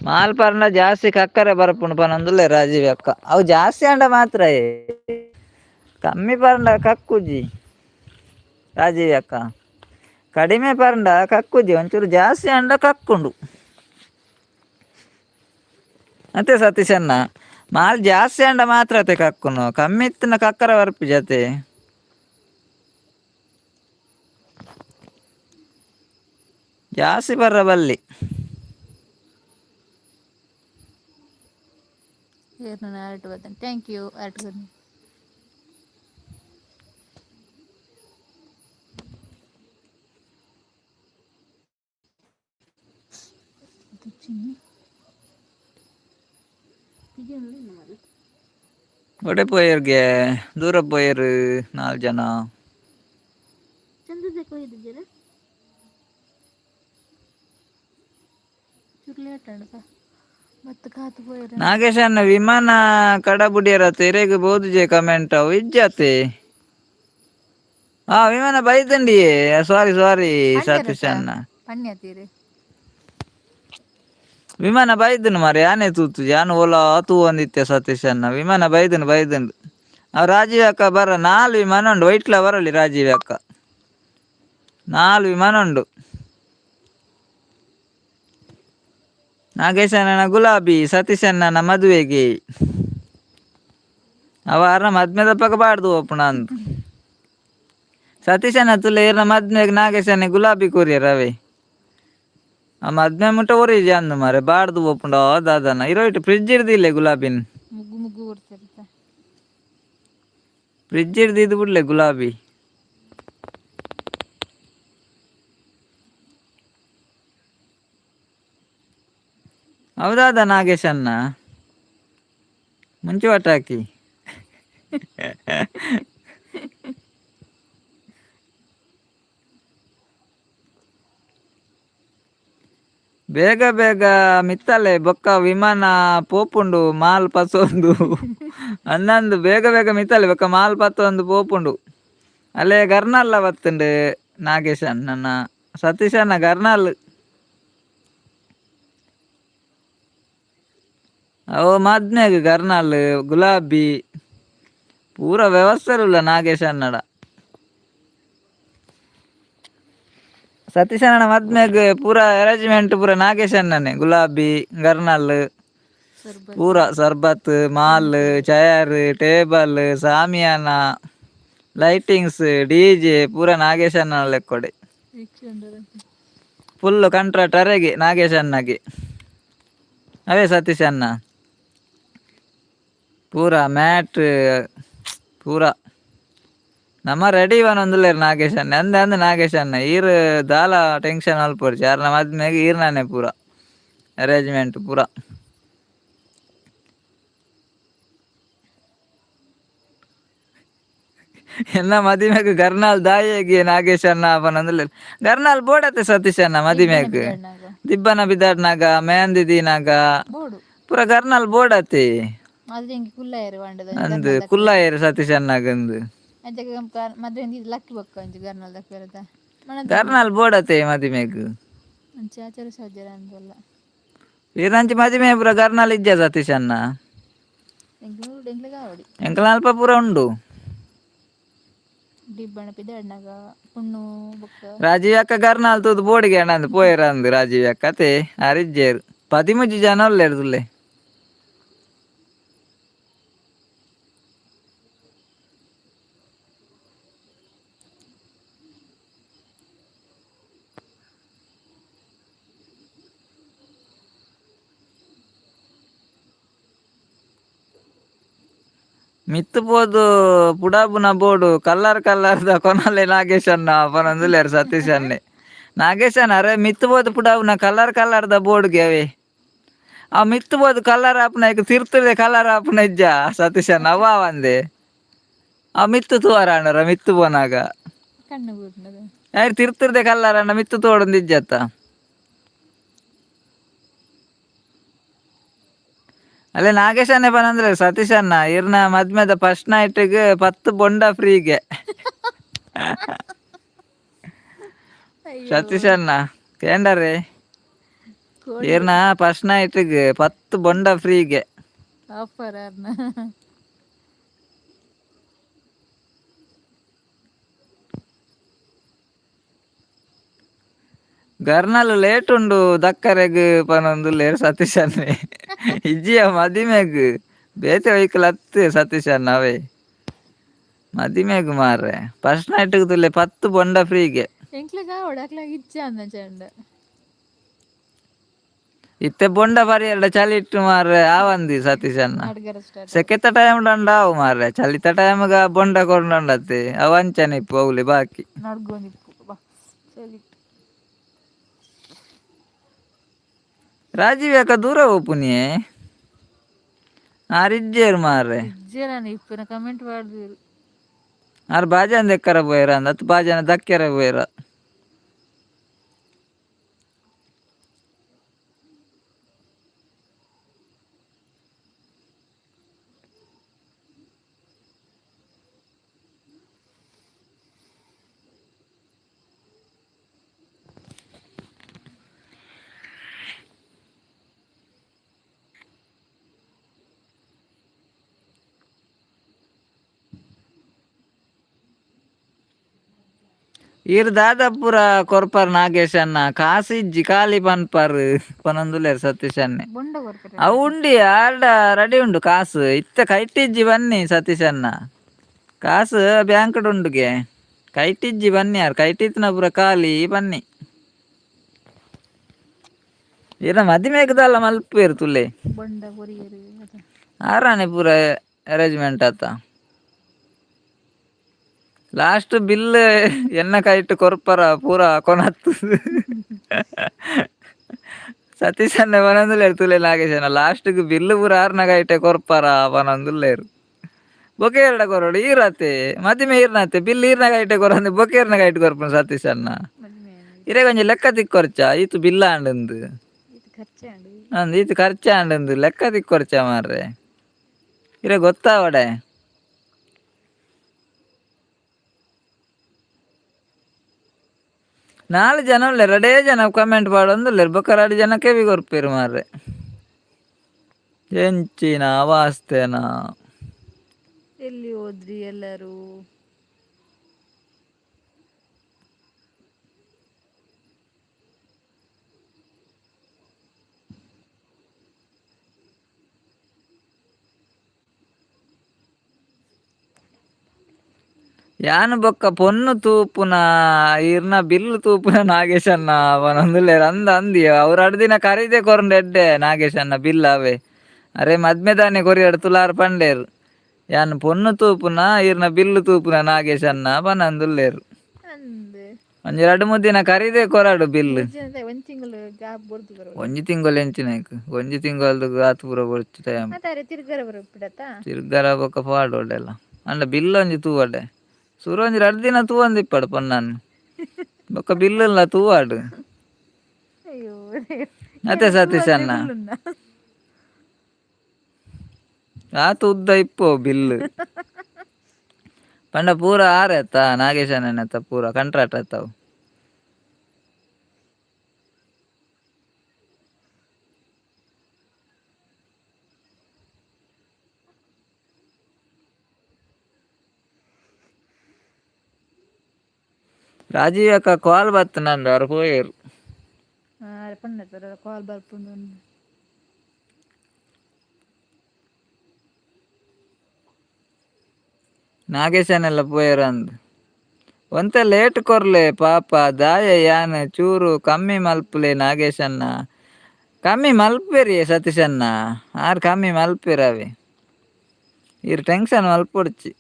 ಮಾಲ್ ಪರ್ಂಡ ಜಾಸ್ತಿ ಕಕ್ಕರೆ ಬರ್ಪುಂಡು ಪನೊಂದುಲ್ಲೆ ರಾಜೀವ್ ಅಕ್ಕ. ಅವು ಜಾಸ್ತಿ ಅಂಡ ಮಾತ್ರ. ಕಮ್ಮಿ ಪರಂಡ ಕಕ್ಕುಜಿ ರಾಜೀವ್ ಅಕ್ಕ. ಕಡಿಮೆ ಪರಂಡ ಕಕ್ಕುಜಿ, ಒಂಚೂರು ಜಾಸ್ತಿ ಅಂಡ ಕಕ್ಕುಂಡು. ಅತ್ತೆ ಸತೀಶಣ್ಣ, ಮಾಲ್ ಜಾಸ್ತಿ ಅಂಡ ಮಾತ್ರ ಅತ್ತೆ ಕಕ್ಕುನು, ಕಮ್ಮಿ ಇತ್ತಿನ ಕಕ್ಕರ ಬರ್ಪು ಜತೆ. ಜಾಸ್ತಿ ಬರ್ರ ಬಲ್ಲಿ. ಏರ್ನ ಅರಟು ಬರ್ತಾನೆ. Thank you ಅರಟು. ಒಡೆ ಪೋಯರ್ಗೆ ದೂರ ಪೋಯರು ನಾಲ್ಕು ಜನ. ಚಂದ್ರಕ್ಕೆ ಹೋಗಿದ್ದೀರ ಚೂರು ಲೇಟ್ ಅಣ್ಣಪ್ಪ ಮತ್ತೆ ಕಾತು ಪೋಯರ. ನಾಗೇಶಣ್ಣ, ವಿಮಾನ ಕಡಬುಡಿಯರ ತೆರೆಗೆ ಬೋದುಜೆ ಕಮೆಂಟ್ ಅವು ಇಜ್ಜಾತೆ. ಆ ವಿಮಾನ ಬೈದಂಡಿಯೇ, ಸಾರಿ ಸಾರಿ ಸತೀಶ್ ಅಣ್ಣ. ಪಣ್ಯ ತೀರಿ. ವಿಮಾನ ಬೈದನು ಮಾರೆ, ಯಾನೇ ತೂತು ಯಾನು ಓಲ ತೂ ಒಂದಿತ್ತೆ. ಸತೀಶ್ ಅಣ್ಣ, ವಿಮಾನ ಬೈದನು ಬೈದಂಡು. ಅವ್ ರಾಜೀವ್ ಅಕ್ಕ ಬರ, ನಾಲ್ ವಿಮಾನ ಉಂಡು. ವೈಟ್ಲ ಬರಲಿ ರಾಜೀವ್ ಅಕ್ಕ, ನಾಲ್ ವಿಮಾನ ಉಂಡು. ನಾಗೇಶಣ್ಣನ ಗುಲಾಬಿ ಸತೀಶಣ್ಣನ ಮದುವೆಗೆ ಅವ ಅರ್ನ ಮದ್ಮೆದ ಪಕ್ಕ ಬಾಡ್ದು ಓಪುಣ ಅಂದು. ಸತೀಶಣ್ಣ ತುಲೆ ಇರ್ನ ಮದ್ಮೆಗೆ ನಾಗೇಶಣ್ಣ ಗುಲಾಬಿ ಕೊರಿಯರ್ ಅವೇ. ಆ ಮದ್ಮೆ ಮುಟ್ಟ ಒರಿಜಿ ಅಂದು ಮಾರೆ, ಬಾಡ್ದು ಓಪುಂಡ ದಾದನ ಇರೋ ಇಟ್ಟು ಫ್ರಿಜ್ ಇರ್ದಿಲ್ಲ ಗುಲಾಬಿನ್. ಮುಗ್ಗು ಮುಗ್ಗು ಕೊಡ್ತಿರ್ತ. ಫ್ರಿಜ್ ಇರ್ದಿದ್ದು ಬಿಡ್ಲೆ ಗುಲಾಬಿ. ಹೌದಾದ ನಾಗೇಶಣ್ಣ, ಮುಂಚೆ ಹಾಕಿ. ಬೇಗ ಬೇಗ ಮಿತ್ತಲೆ ಬೊಕ್ಕ ವಿಮಾನ ಪೋಪುಂಡು ಮಾಲ್ ಪಸೊಂದು ಅಂದಂದು. ಬೇಗ ಬೇಗ ಮಿತ್ತಲೆ ಬೊಕ್ಕ ಮಾಲ್ ಪತ್ತೊಂದು ಪೋಪುಂಡು. ಅಲ್ಲೇ ಗರ್ನಲ್ಲ ಬತ್ತುಂಡು ನಾಗೇಶ್ ಅಣ್ಣನ, ಸತೀಶ್ ಅಣ್ಣ ಗರ್ನಾಲ್. ಅವು ಮದ್ಮೆಗ್ ಗರ್ನಾಲ್ ಗುಲಾಬಿ ಪೂರ ವ್ಯವಸ್ಥೆ ಉಲ್ಲ ನಾಗೇಶ್ ಅಣ್ಣಡ. ಸತೀಶ್ ಅಣ್ಣನ ಮದ್ಮೆಗ್ ಪೂರ ಅರೇಂಜ್ಮೆಂಟ್ ಪೂರ ನಾಗೇಶ್ ಅಣ್ಣನೇ. ಗುಲಾಬಿ, ಗರ್ನಾಲ್. ಸರ್ಬತ್. ಪೂರ sharbat, mall, chair, table, ಸಾಮಿಯಾನ, lightings, DJ ಪೂರ ನಾಗೇಶ್ ಅಣ್ಣನ ಲೆಕ್ಕೊಡೆ. ಫುಲ್ ಕಾಂಟ್ರಾಕ್ಟ್ ಅರೆಗೆ ನಾಗೇಶ್ ಅಣ್ಣಗೆ. ಅವೇ ಸತೀಶ್ ಅಣ್ಣ, ಪೂರ ಮ್ಯಾಟ್ ಪೂರ ನಮ್ಮ ರೆಡಿ ಒಂದುಲ್ಲೇರು ನಾಗೇಶ್ ಅಣ್ಣ ಅಂದೆ ಅಂದ್. ನಾಗೇಶ್ ಅಣ್ಣ, ಈರ್ ದಾಲ ಟೆನ್ಷನ್ ಮಲ್ಪೊಡ್ಚಿ, ಆರ್ನ ಮದ್ಮೆಗ್ ಈರ್ನಾನೆ ಪೂರ ಅರೇಂಜ್ಮೆಂಟ್ ಪೂರ. ಎನ್ನ ಮದಿಮೆಗ್ ಗರ್ನಾಲ್ ದಾಯೆಗೆ ನಾಗೇಶ್ ಅಣ್ಣ ಪನೊಂದುಲ್ಲೆರ್. ಗರ್ನಾಲ್ ಬೋಡತ್ತೆ ಸತೀಶ್ ಅಣ್ಣ ಮದಿಮೆಗ್. ದಿಬ್ಬನ ಬಿದಾಡ್ನಾಗ, ಮೆಹಂದಿ ದೀನಾಗ. ಬೋಡು. ಪೂರ ಗರ್ನಾಲ್ ಬೋಡತ್ತೆ. ಅದು ಎಂಕ್ ಕುಲ್ಲಾಯೆರ್ ಪಂಡದ. ಅಂದ್, ಕುಲ್ಲಾಯೆರ್ ಸತೀಶ್ ಅಣ್ಣಗಂದು. ಅಂಚ ಮದುವೆ ಲಕ್ಕಿ ಬೊಕ್ಕ ಒಂಜಿ ಗರ್ನಾಲ್ ದಕ್ವೆರದ. ಗರ್ನಾಲ್ ಬೋಡತ್ತೆ ಮದಿಮೆಗ್. ಅಂಚ ಆಚಾರ ಸಾಧ್ಯ ಅಂದಲ್ಲ. ಈರಂಚಿ ಮದಿಮೆ ಪೂರ ಗರ್ನಾಲ್ ಇಜ್ಜ ಸತೀಶ್ ಅಣ್ಣ. ಎಂಕ್ ಮೂರು ಎಂಕ್ಲೆಗ್ ಆವಡಿ. ಎಂಕಲ್ನ ಅಲ್ಪ ಪೂರ ಉಂಡು. ದಿಬ್ಬಣ ಪಿದಾಡ್ನಾಗ ಪುಣ್ಣು ಬೊಕ್ಕ. ರಾಜೀವ್ ಅಕ್ಕ ಗರ್ನಾಲ್ ತೂದು ಬೋಡಿಗೆ ಅಣ್ಣಂದು ಪೋಯೆರ್ ಅಂದ್ ರಾಜೀವ್ ಅಕ್ಕ. ಅತೆ ಆರಿಜ್ಜೇರು, 13 ಜನ ಉಲ್ಲೆರ್ ತುಲ್ಲೆ. ಮಿತ್ತು ಪೋದು ಪುಡಾಪುನ ಬೋಡು, ಕಲ್ಲರ್ ಕಲ್ಲರ್ದ ಕೊನಲೆ ನಾಗೇಶ್ ಅಣ್ಣ ಪನೊಂದುಲ್ಲೆರ್ ಸತೀಶ್ ಅಣ್ಣೆ. ನಾಗೇಶ್ ಅಣ್ಣ, ಅರೆ ಮಿತ್ತು ಪೋದು ಪುಡಾಪುನ ಕಲರ್ ಕಲರ್ದ ಬೋರ್ಡ್ಗೆ ಅವೇ. ಆ ಮಿತ್ತು ಪೋದು ಕಲರ್ ಆಪುನ ಐಕ್ ತಿರ್ತದೆ ಕಲರ್ ಆಪುನ ಇಜ್ಜ ಸತೀಶ್ ಅಣ್ಣ? ಅವ ಒಂದೆ ಆ ಮಿತ್ತು ತೂವರ ಅಣ್ಣರ ಮಿತ್ತು ಪೋನಾಗ. ಕಣ್ಣು ಬೂರ್ನದ. ಯಾರು ತಿರ್ತದೆ ಕಲ್ಲರ್ ಅಣ್ಣ, ಮಿತ್ತು ತೋಡೊಂದು ಇಜ್ಜತ್ತ. ಅಲ್ಲೇ ನಾಗೇಶ್ ಅಣ್ಣೆ ಪನಂದ್ರೆ, ಸತೀಶ್ ಅಣ್ಣ ಇರ್ನ ಮದ್ಮೆದ ಫಸ್ಟ್ ನೈಟ್ಗೆ 10 ಬೊಂಡ ಫ್ರೀಗೆ. ಸತೀಶ್ ಅಣ್ಣ ಕೇಂಡರೆ, ಇರ್ನ ಫಸ್ಟ್ ನೈಟ್ಗೆ 10 ಬೊಂಡ ಫ್ರೀಗೆ. ಆಫರ್ ಅರ್ನ. ಗರ್ನಲ್ ಲೇಟ್ ಉಂಡು ದಕ್ಕರೆಗ್ ಪನೊಂದುಲ್ಲೆರ್ ಸತೀಶ್ ಅಣ್ಣೆ. ಇಜ್ಜಿಯ ಮದಿಮೆಗ್ ಬೇತೆ ವೆಹಿಕಲ್ ಅತ್ತು ಸತೀಶ್ ಅಣ್ಣ ಅವೇ. ಮದಿಮೆಗ್ ಮಾರ್ರೆ ಫಸ್ಟ್ ನೈಟ್ ತುಲೆ 10 ಬೊಂಡ ಫ್ರೀಗೆ. ಎಂಕ್ಲೆಗ್ ಆವಡ್ ಅಕ್ಲಾಗ ಇಜ್ಜ ಅಂದ ಚಂಡ. ಇತ್ತೆ ಬೊಂಡ ಪರಿಯೆರ್ಡ ಚಳಿ ಇಟ್ಟು ಮಾರ್ರೆ ಆವಂದಿ ಸತೀಶ್ ಅಣ್ಣ. ಅಡ್ಗರ ಸ್ಟಾರ್ಟ್. ಸೆಕೆತ ಟೈಮ್ ಆವು ಮಾರ್ರೆ, ಚಳಿತ ಟೈಮ್ಗ ಬೊಂಡ ಕೊರ್ಂಡತ್ತೆ ಅವು ಅಂಚನೆ ಇಪ್ಪು ಅವ್ಲೆ ಬಾಕಿ. ನಡ್ಗೊಂದಿಪ್ಪು ಬಾ ಚಳಿ. ರಾಜೀವ್ ಯಾಕ ದೂರ ಪೋಪುನಿಯೇ ಆರ್ ಇಜ್ಜೇರ್ ಮಾರ್ರೆ. ಇಜ್ಜೆರಾನ ಇಪ್ಪುನ ಕಮೆಂಟ್ ಪಾಡ್ದಿರು. ಆರ್ ಬಾಜನ ದೆಕ್ಕರ ಪೋಯೆರ ಅಂದ್ ಅತ್ ಬಾಜನ ದಕ್ಕೆರ ಪೋಯೆರ. ಈರ್ ದಾದಪುರ ಕೊರ್ಪರ್ ನಾಗೇಶ್ ಅಣ್ಣ, ಕಾಸು ಇಜ್ಜಿ ಖಾಲಿ ಪನ್ಪರ್ ಪನೊಂದುಲ್ಲೆರ್ ಸತೀಶ್ ಅಣ್ಣೆ. ಬೊಂಡ ಕೊರ್ಪೆರ್. ಅವು ಉಂಡಿ ಆರ್ಡ ರೆಡಿ ಉಂಡು ಕಾಸು, ಇತ್ತೆ ಕೈಟಿಜ್ಜಿ ಬನ್ನಿ ಸತೀಶ್ ಅಣ್ಣ. ಕಾಸು ಬ್ಯಾಂಕ್ಡ್ ಉಂಡುಗೆ, ಕೈಟಿಜ್ಜಿ ಬನ್ನಿ ಯಾರ್ ಕೈಟಿತ್ತಿನ ಪೂರ ಖಾಲಿ ಬನ್ನಿ. ಇರ ಮದಿಮೆಗ್ ದಾಲ ಮಲ್ಪುವೆರ್ ತುಲೆ. ಬೊಂಡ ಕೊರಿಯೆರ್ ಅದ. ಆರಾನೆ ಪೂರ ಅರೇಂಜ್ಮೆಂಟ್ ಆತ. ಲಾಸ್ಟ್ ಬಿಲ್ ಎನ್ನ ಕೈಟ್ ಕೊರ್ಪರ ಪೂರ ಕೊನತ್ತು. ಸತೀಶ್ ಅಣ್ಣೆ ಪನೊಂದುಲ್ಲೆರ್ ತುಲೆ ನಾಗೇಶ್ ಅಣ್ಣ ಲಾಸ್ಟ್ಗ್ ಬಿಲ್ ಪೂರ ಆರ್ನ ಕೈಟೆ ಕೊರ್ಪರ ಪನೊಂದುಲ್ಲೆರ್. ಬೊಕ ಏರ್ಡ ಕೊರೊಡು ಈರತೆ ಮದಿಮೆ ಈರ್ನತೆ ಬಿಲ್ ಈರ್ನ ಕೈಟೆ ಕೊರಂದೆ ಬೊಕ ಏರ್ನ ಕೈಟ್ ಕೊರ್ಪುನು ಸತೀಶ್ ಅಣ್ಣ. ಮದಿಮೆ ಇರೆಗ್ ಒಂಜಿ ಲೆಕ್ಕ ತಿಕ್ಕೊರ್ಚ ಈತ್ ಬಿಲ್ ಆಂಡುಂದು. ಇದು ಖರ್ಚಾಂಡು. ಅಂದ್ ಈತ್ ಖರ್ಚು ಆಂಡುಂದು ಲೆಕ್ಕ ತಿಕ್ಕೊರ್ಚ ಮಾರ್ರೆ. ಇರೆ ಗೊತ್ತಾವಡೆ. ನಾಲ್ ಜನ ಉಲ್ಲೆರ್ ರಡೇ ಜನ ಕಮೆಂಟ್ ಪಾಡೊಂದುಲ್ಲೆರ್ ಬೊಕ ರಡ್ಡ್ ಜನ ಕೆಬಿ ಕೊರ್ಪೆರ್ ಮಾರ್ರೆ. ಎಂಚಿನ ವಾಸ್ತೆನಾ. ಎಲ್ಲಿ ಹೋದ್ರಿ ಎಲ್ಲರೂ? ಯಾನ್ ಬೊಕ್ಕ ಪೊನ್ನು ತೂಪುನ ಈರ್ನ ಬಿಲ್ ತೂಪುನ ನಾಗೇಶ್ ಅಣ್ಣ ಪನೊಂದುಲ್ಲೆರ್ ಅಂದ್ ಅಂದ್ ಅವ್ರು ರಡ್ಡ್ ದಿನ ಕರಿದೆ ಕೊರ್ಂಡ ಎಡ್ಡೆ ನಾಗೇಶ್ ಅಣ್ಣ ಬಿಲ್ ಅವೇ. ಅರೆ ಮದ್ಮೆದಾನಿ ಕೊರಿಯಡ್ ತುಲಾರ್ ಪಂಡೇರ್. ಯಾನ್ ಪೊನ್ನು ತೂಪುನ ಈರ್ನ ಬಿಲ್ ತೂಪುನ ನಾಗೇಶ್ ಅಣ್ಣ ಪನೊಂದುಲ್ಲೆರ್. ಅಂದ್. ಒಂಜಿ ರಡ್ಡ್ ಮೂಜಿ ದಿನ ಕರಿದೆ ಕೊರಡು ಬಿಲ್. ಒಂಜಿ ತಿಂಗಳು ಗ್ಯಾಪ್ ಬೊರ್ದು ಬರೋಡು. ಒಂಜಿ ತಿಂಗಳು ಎಂಚಿನೈಕ್ ಒಂಜಿ ತಿಂಗಳದು ಆತ್ ಪೂರ ಬೊರ್ಚಿ ಟೈಮ್. ಮತ್ತೆ ಅರೆ ತಿರ್ಗರ ಬರಪಿಡತ್ತ. ತಿರ್ಗರ ಬೊಕ್ಕ ಪಾಡೋಡೆಲ್ಲ ಅಂಡ ಬಿಲ್ ಒಂಜಿ ತೂವಡೆ. ಸುರು ಒಂಜಿ ರಡ್ಡ್ ದಿನ ತೂವೊಂದಿಪ್ಪಡು ಪೊನ್ನನ್. ಬೊಕ್ಕ ಬಿಲ್ಲುಲ ತೂವಾಡು. ಅಯ್ಯೋ. ಅತ್ತೆ ಸತೀಶ್ ಅಣ್ಣ. ಆತ್ ಉದ್ದ ಇಪ್ಪು ಬಿಲ್. ಪಂಡ ಪೂರ ಆರೆ ಅತ್ತ ನಾಗೇಶ್ ಅಣ್ಣನ ಪೂರ ಕಂಟ್ರಾಕ್ಟ್ ಅತ್ತವು. ರಾಜೀವ್ ಅಕ್ಕ ಕಾಲ್ ಬತ್ತನಂದು ಅವ್ರು ಪೋಯೆರ್. ಪಂಡ ಕಾಲ್ ಬರ್ಪುಂಡು. ನಾಗೇಶನೆಲ್ಲ ಪೋಯೆರ್ ಅಂದ್. ಒಂತೆ ಲೇಟ್ ಕೊರ್ಲೆ ಪಾಪ ದಾಯ ಯಾನ್ ಚೂರು ಕಮ್ಮಿ ಮಲ್ಪುಲೆ ನಾಗೇಶಣ್ಣ. ಕಮ್ಮಿ ಮಲ್ಪೆರಿಯೆ ಸತೀಶಣ್ಣ ಆರ್ ಕಮ್ಮಿ ಮಲ್ಪೆರ್ ಅವೇ. ಈರ್ ಟೆನ್ಷನ್ ಮಲ್ಪೊಡ್ಚಿ.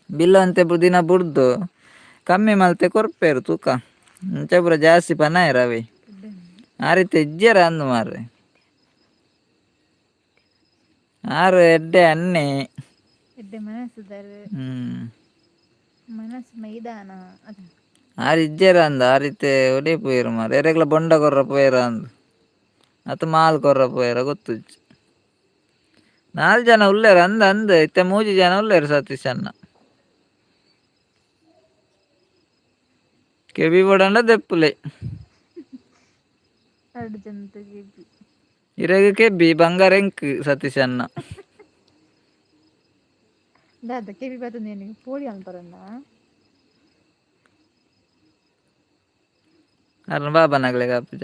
ಬಿಲ್ ಒಂತೆ ದಿನ ಬುಡ್ದು ಕಮ್ಮಿ ಮಲ್ತೆ ಕೊರ್ಪೆರ್ ತೂಕ. ಅಂಚ ಪೂರ ಜಾಸ್ತಿ ಪನಾಯೆರ್ ಅವೇ. ಆ ರೀತಿ ಇಜ್ಜೆರ್ ಅಂದ್ ಮಾರ್ರೆ. ಆರ್ ಎಡ್ಡೆ ಅಣ್ಣೆ. ಎಡ್ಡೆ ಮನಸ್ಸುದಾರ್. ಮನಸ್ಸು ಮೈದಾನ ಅದ. ಆರ್ ಇಜ್ಜೆರ್ ಅಂದ್ ಆ ರೀತಿ ಒಡೆ ಪೋಯೆರ್ ಮಾರ್ರೆ ಎರೆಗ್ಲ ಬೊಂಡ ಕೊರ್ರ ಪೋಯೆರ ಅಂದ್. ಅತ್ ಮಾಲ್ ಕೊರ್ರ ಪೋಯೆರ ಗೊತ್ತುಜ್ಜಿ. ನಾಲ್ ಜನ ಉಲ್ಲೆರ್ ಅಂದ್ ಅಂದ್ ಇತ್ತೆ ಮೂಜಿ ಜನ ಉಲ್ಲೆರ್ ಸತೀಶ್ ಅಣ್ಣ. ಕೆಬಿ ಬೋಡಂಡ ದೆಪ್ಪುಲೆ. ರಡ್ಡ್ ಜನತ ಕೆಬಿ. ಇರೆಗ್ ಕೆಬಿ ಬಂಗಾರ ಎಂಕ್ ಸತೀಶ್ ಅಣ್ಣ. ದಾದ ಕೆಬಿ ಬತ್ತಂದೇನು ಪೋಡಿ ಅನ್ಪರನ್ನ. ಅರ್ನ ಬಾಬನಗಲೆಗ್ ಆಪುಜ.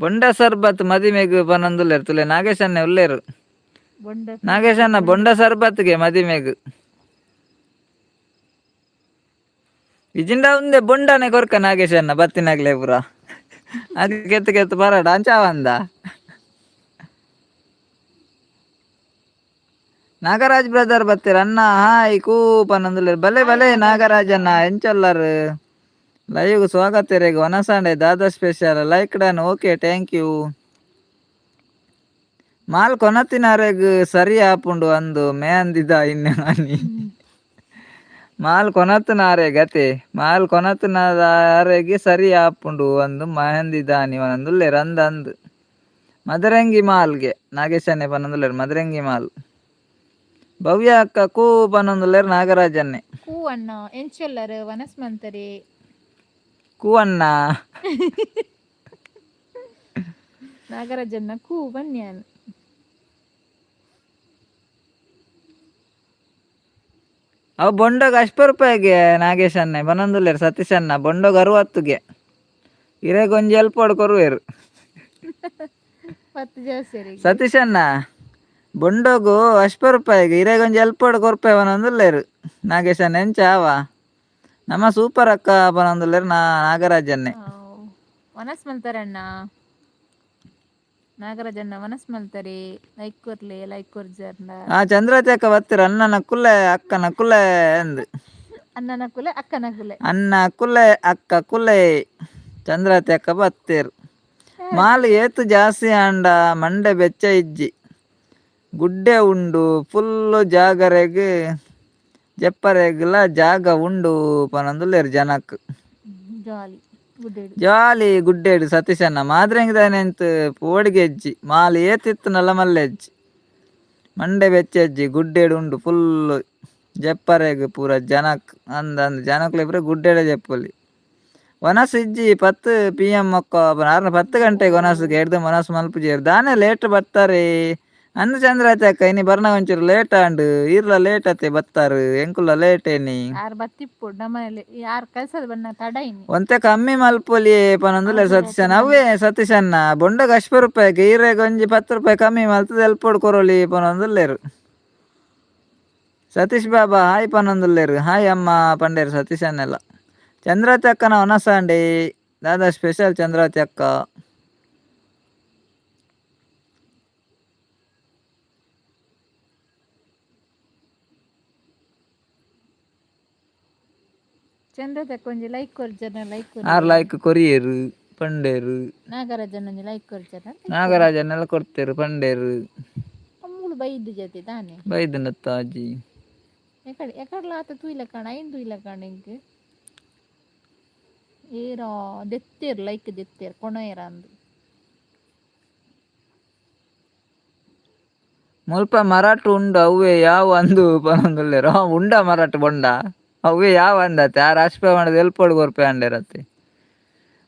ಬೊಂಡ ಸರ್ಬತ್ ಮದಿಮೆಗ್ ಪನೊಂದುಲ್ಲೆರ್ ತುಲೆ ನಾಗೇಶನ್ನೆ ಉಲ್ಲೆರ್. ಬೊಂಡ. ನಾಗೇಶಣ್ಣ, ಬೊಂಡ ಸರ್ಬತ್ಗೆ ಮದಿಮೆಗ್. ಇಜಿಂಡ ಉಂದೆ ಬೊಂಡನೆ ಕೊರ್ಕ ನಾಗೇಶಣ್ಣ ಬತ್ತಿನಗ್ಲೆ ಪೂರ. ಅದು ಕೆತ್ತು ಕೆತ್ತು ಪರಡ ಅಂಚಾವಂದ. ನಾಗರಾಜ್ ಬ್ರದರ್ ಬತ್ತೀರ. ಅಣ್ಣ ಹಾಯ್, ಕೂ ಪನೊಂದುಲ್ಲೆರ್. ಬಲೆ ಬಲೆ ನಾಗರಾಜಣ್ಣ, ಎಂಚೊಲ್ಲರ್? ಲೈವ್ ಸ್ವಾಗತ ಇರೆಗ್. ವನಸಾಂಡೆ ದಾದಾ special? Like done, okay, thank you. Mall ಕೊನತಿನರೆಗ್ ಸರಿ ಆಪುಂಡು ಅಂದು ಮೇಂದಿದ ಇನ್ನ ಅನಿ. ಮಾಲ್ ಕೊನತ್ನಾರೆ ಗತೆ, ಮಾಲ್ ಕೊನತ್ನಾರೆಗೆ ಸರಿ ಆಪುಂಡು ಅಂದು ಮಹಂದಿದಾನಿ ಪನೊಂದುಲ್ಲೆರ್. ಅಂದ್ ಅಂದ್, ಮದರಂಗಿ ಮಾಲ್ಗೆ ನಾಗೇಶನ್ನೆ ಪನೊಂದುಲ್ಲೆರ್. ಮದರಂಗಿ ಮಾಲ್. ಭವ್ಯ ಅಕ್ಕ ಕೂ ಪನೊಂದುಲ್ಲೆರ್ ನಾಗರಾಜನ್ನೆ. ಕೂ ಅಣ್ಣ, ಎಂಚೊಲ್ಲರ್? ವನಸ್ ಮಂತರಿ? ಕೂ ಅಣ್ಣ. ನಾಗರಾಜನ್ನ ಕೂ ಬನ್ಯಾನ್. ಅವು ಬೊಂಡಗ್ ಅಶ್ಪ ರೂಪಾಯಿಗೆ ನಾಗೇಶನ್ನೆ ಪನೊಂದುಲ್ಲೆರ್ ಸತೀಶಣ್ಣ. ಬೊಂಡಗ್ 60ಗೆ, ಇರೆಗ್ ಒಂಜಿ ಎಲ್ಪೋಡು ಕೊರುವೆರ್. ಪತ್ತು ಜಾಸ್ತಿ. ಸತೀಶಣ್ಣ, ಬೊಂಡೊಗು ಅಶ್ಪ ರೂಪಾಯಿಗೆ, ಇರೆಗ್ ಒಂಜಿ ಎಲ್ಪೋಡು ಕೊರ್ಪೆ ಪನೊಂದುಲ್ಲೆರ್ ನಾಗೇಶಣ್ಣ. ಎಂಚ ಆವ? ನಮ್ಮ ಸೂಪರ್ ಅಕ್ಕ ಪನೊಂದುಲ್ಲೆರ್ ನಾ ನಾಗರಾಜನ್ನೆ. ವನಸ್ ಮಲ್ತಾರಣ್ಣ. ನಾಗರಾಜಣ್ಣ, ವನಸ್ ಮಲ್ತಾರೆ? Like ಕೊರ್ಲೆ, like ಕೊರ್ಜರ್ನ. ಆ ಚಂದ್ರತಿ ಅಕ್ಕ ಬತ್ತಿರ. ಅಣ್ಣನ ಕುಲೆ ಅಕ್ಕನ ಕುಲೆ ಅಂದ್. ಅಣ್ಣನ ಕುಲೆ ಅಕ್ಕನ ಕುಲೆ. ಅಣ್ಣ ಕುಲೆ ಅಕ್ಕ ಕುಲೆ. ಚಂದ್ರತಿ ಅಕ್ಕ ಬತ್ತೇರ್. ಮಾಲ್ ಏತ್ ಜಾಸ್ತಿ ಆಂಡ ಮಂಡೆ ಬೆಚ್ಚ ಇಜ್ಜಿ, ಗುಡ್ಡೆ ಉಂಡು ಫುಲ್ಲು, ಜಾಗರೆಗ್ ಜೆಪ್ಪರೆಗ್ಲ ಜಾಗ ಉಂಡು ಪನೊಂದುಲ್ಲೆರ್ ಜನಕ್. ಜಾಲಿ ಗುಡ್ಡೆಡು. ಜಾಲಿ ಗುಡ್ಡೆಡು ಸತೀಶಣ್ಣ. ಮಾದ್ರೆಂಗಿದಾನೆಂತ್ ಪೋಡಿಗೆ ಇಜ್ಜಿ, ಮಾಲ್ ಏತಿತ್ತುಂಡಲ ಮಲ್ಲೆ ಇಜ್ಜಿ, ಮಂಡೆ ಬೆಚ್ಚ ಇಜ್ಜಿ, ಗುಡ್ಡೆಡು ಉಂಡು ಫುಲ್ಲು ಜೆಪ್ಪರೆಗ್ ಪೂರ ಜನಕ್. ಅಂದ್ ಅಂದ್, ಜನಕ್ಲೆ ಪೂರ ಗುಡ್ಡೆಡೆ ಜೆಪ್ಪೊಲಿ. ವನಸ್ ಇಜ್ಜಿ 10 ಪಿ.ಎಮ್. ಒಕ್ಕ ಆರ್ನ 10 ಗಂಟೆಗೆ ವನಸ್ಗೆ ಎಡ್ದು ವನಸ್ ಮಲ್ಪುಜೆರ್ ದಾನೆ, ಲೇಟ್ ಬತ್ತಾರೆ ಅಂದ್ ಚಂದ್ರಾತಿ ಅಕ್ಕ. ಇನಿ ಬರ್ನ ಒಂಚೂರು ಲೇಟ್ ಆಂಡ್. ಈರ್ಲ ಲೇಟ್ ಅತೆ ಬತ್ತಾರು, ಎಂಕುಲ ಲೇಟ್ ಏನಿ. ಯಾರು ಬತ್ತಿಪ್ಪು ನಮ್ಮನೇಲಿ ಯಾರು ಕೆಲ್ಸದ ಬಣ್ಣ ತಡ ಇನಿ. ಒಂತೆ ಕಮ್ಮಿ ಮಲ್ಪೊಲಿ ಪನೊಂದುಲ್ಲೆ ಸತೀಶಣ್ಣ. ಅವೇ ಸತೀಶಣ್ಣ, ಬೊಂಡಗ್ ಅಶ್ಪ ರೂಪಾಯಿಗೆ, ಈರೆಗ್ ಒಂಜಿ 10 ರೂಪಾಯಿ ಕಮ್ಮಿ ಮಲ್ತದ ಎಲ್ಪೊಡು ಕೊರೊಲಿ ಪನೊಂದುಲ್ಲೆರ್. ಸತೀಶ್ ಬಾಬಾ ಹಾಯ್ ಪನೊಂದುಲ್ಲೆರ್. ಹಾಯ್ ಅಮ್ಮ ಪಂಡೇರು ಸತೀಶನ್ನೆಲ್ಲ. ಚಂದ್ರಾವತಿ ಅಕ್ಕನ ವನಸಾಂಡಿ. ದಾದಾ ಸ್ಪೆಷಲ್ ಚಂದ್ರಾವತಿ ಅಕ್ಕ? ಚಂದ್ರತಕ್ಕ ಒಂಜಿ ಲೈಕ್ ಕೊರ್ಜನ, ಲೈಕ್. ಆರ್ ಲೈಕ್ ಕೊರಿಯೇರು ಪಂಡೇರು. ನಾಗರಾಜನ್ ಒಂಜಿ ಲೈಕ್ ಕೊರ್ಜನ. ನಾಗರಾಜನ್ನೆಲ್ಲ ಕೊಡ್ತೇರು ಪಂಡೇರು. ಅಮ್ಮುಲು ಬೈದು ಜೊತೆ ತಾನೆ. ಬೈದನತ್ತ ಅಜ್ಜಿ. ಎಕಡೆ ಎಕಡ್ಲ ಆತ ತೂಯ್ಲ ಕಾಣ, ಐನ್ ತೂಯ್ಲ ಕಾಣ ಎಂಕ್. ಏರಾ ದೆತ್ತೇರ್, ಲೈಕ್ ದೆತ್ತೇರ್ ಕೊಣಯರ ಅಂದು. ಮುಲ್ಪ ಮರಾಠ ಉಂಡು ಅವ್ವೆ ಯಾವ ಅಂದು ಪನೊಂದುಲ್ಲೆರ್. ಉಂಡ ಮರಾಠ ಬೊಂಡ ಅವ್ವೆ ಯಾವ ಅಂದತೆ. ಆರ್ ಅಶ್ಪ ಮಾಡದು ಎಲ್ಪೊಡು ಕೊರ್ಪೆ ಅಂಡೇರತ್ತೆ.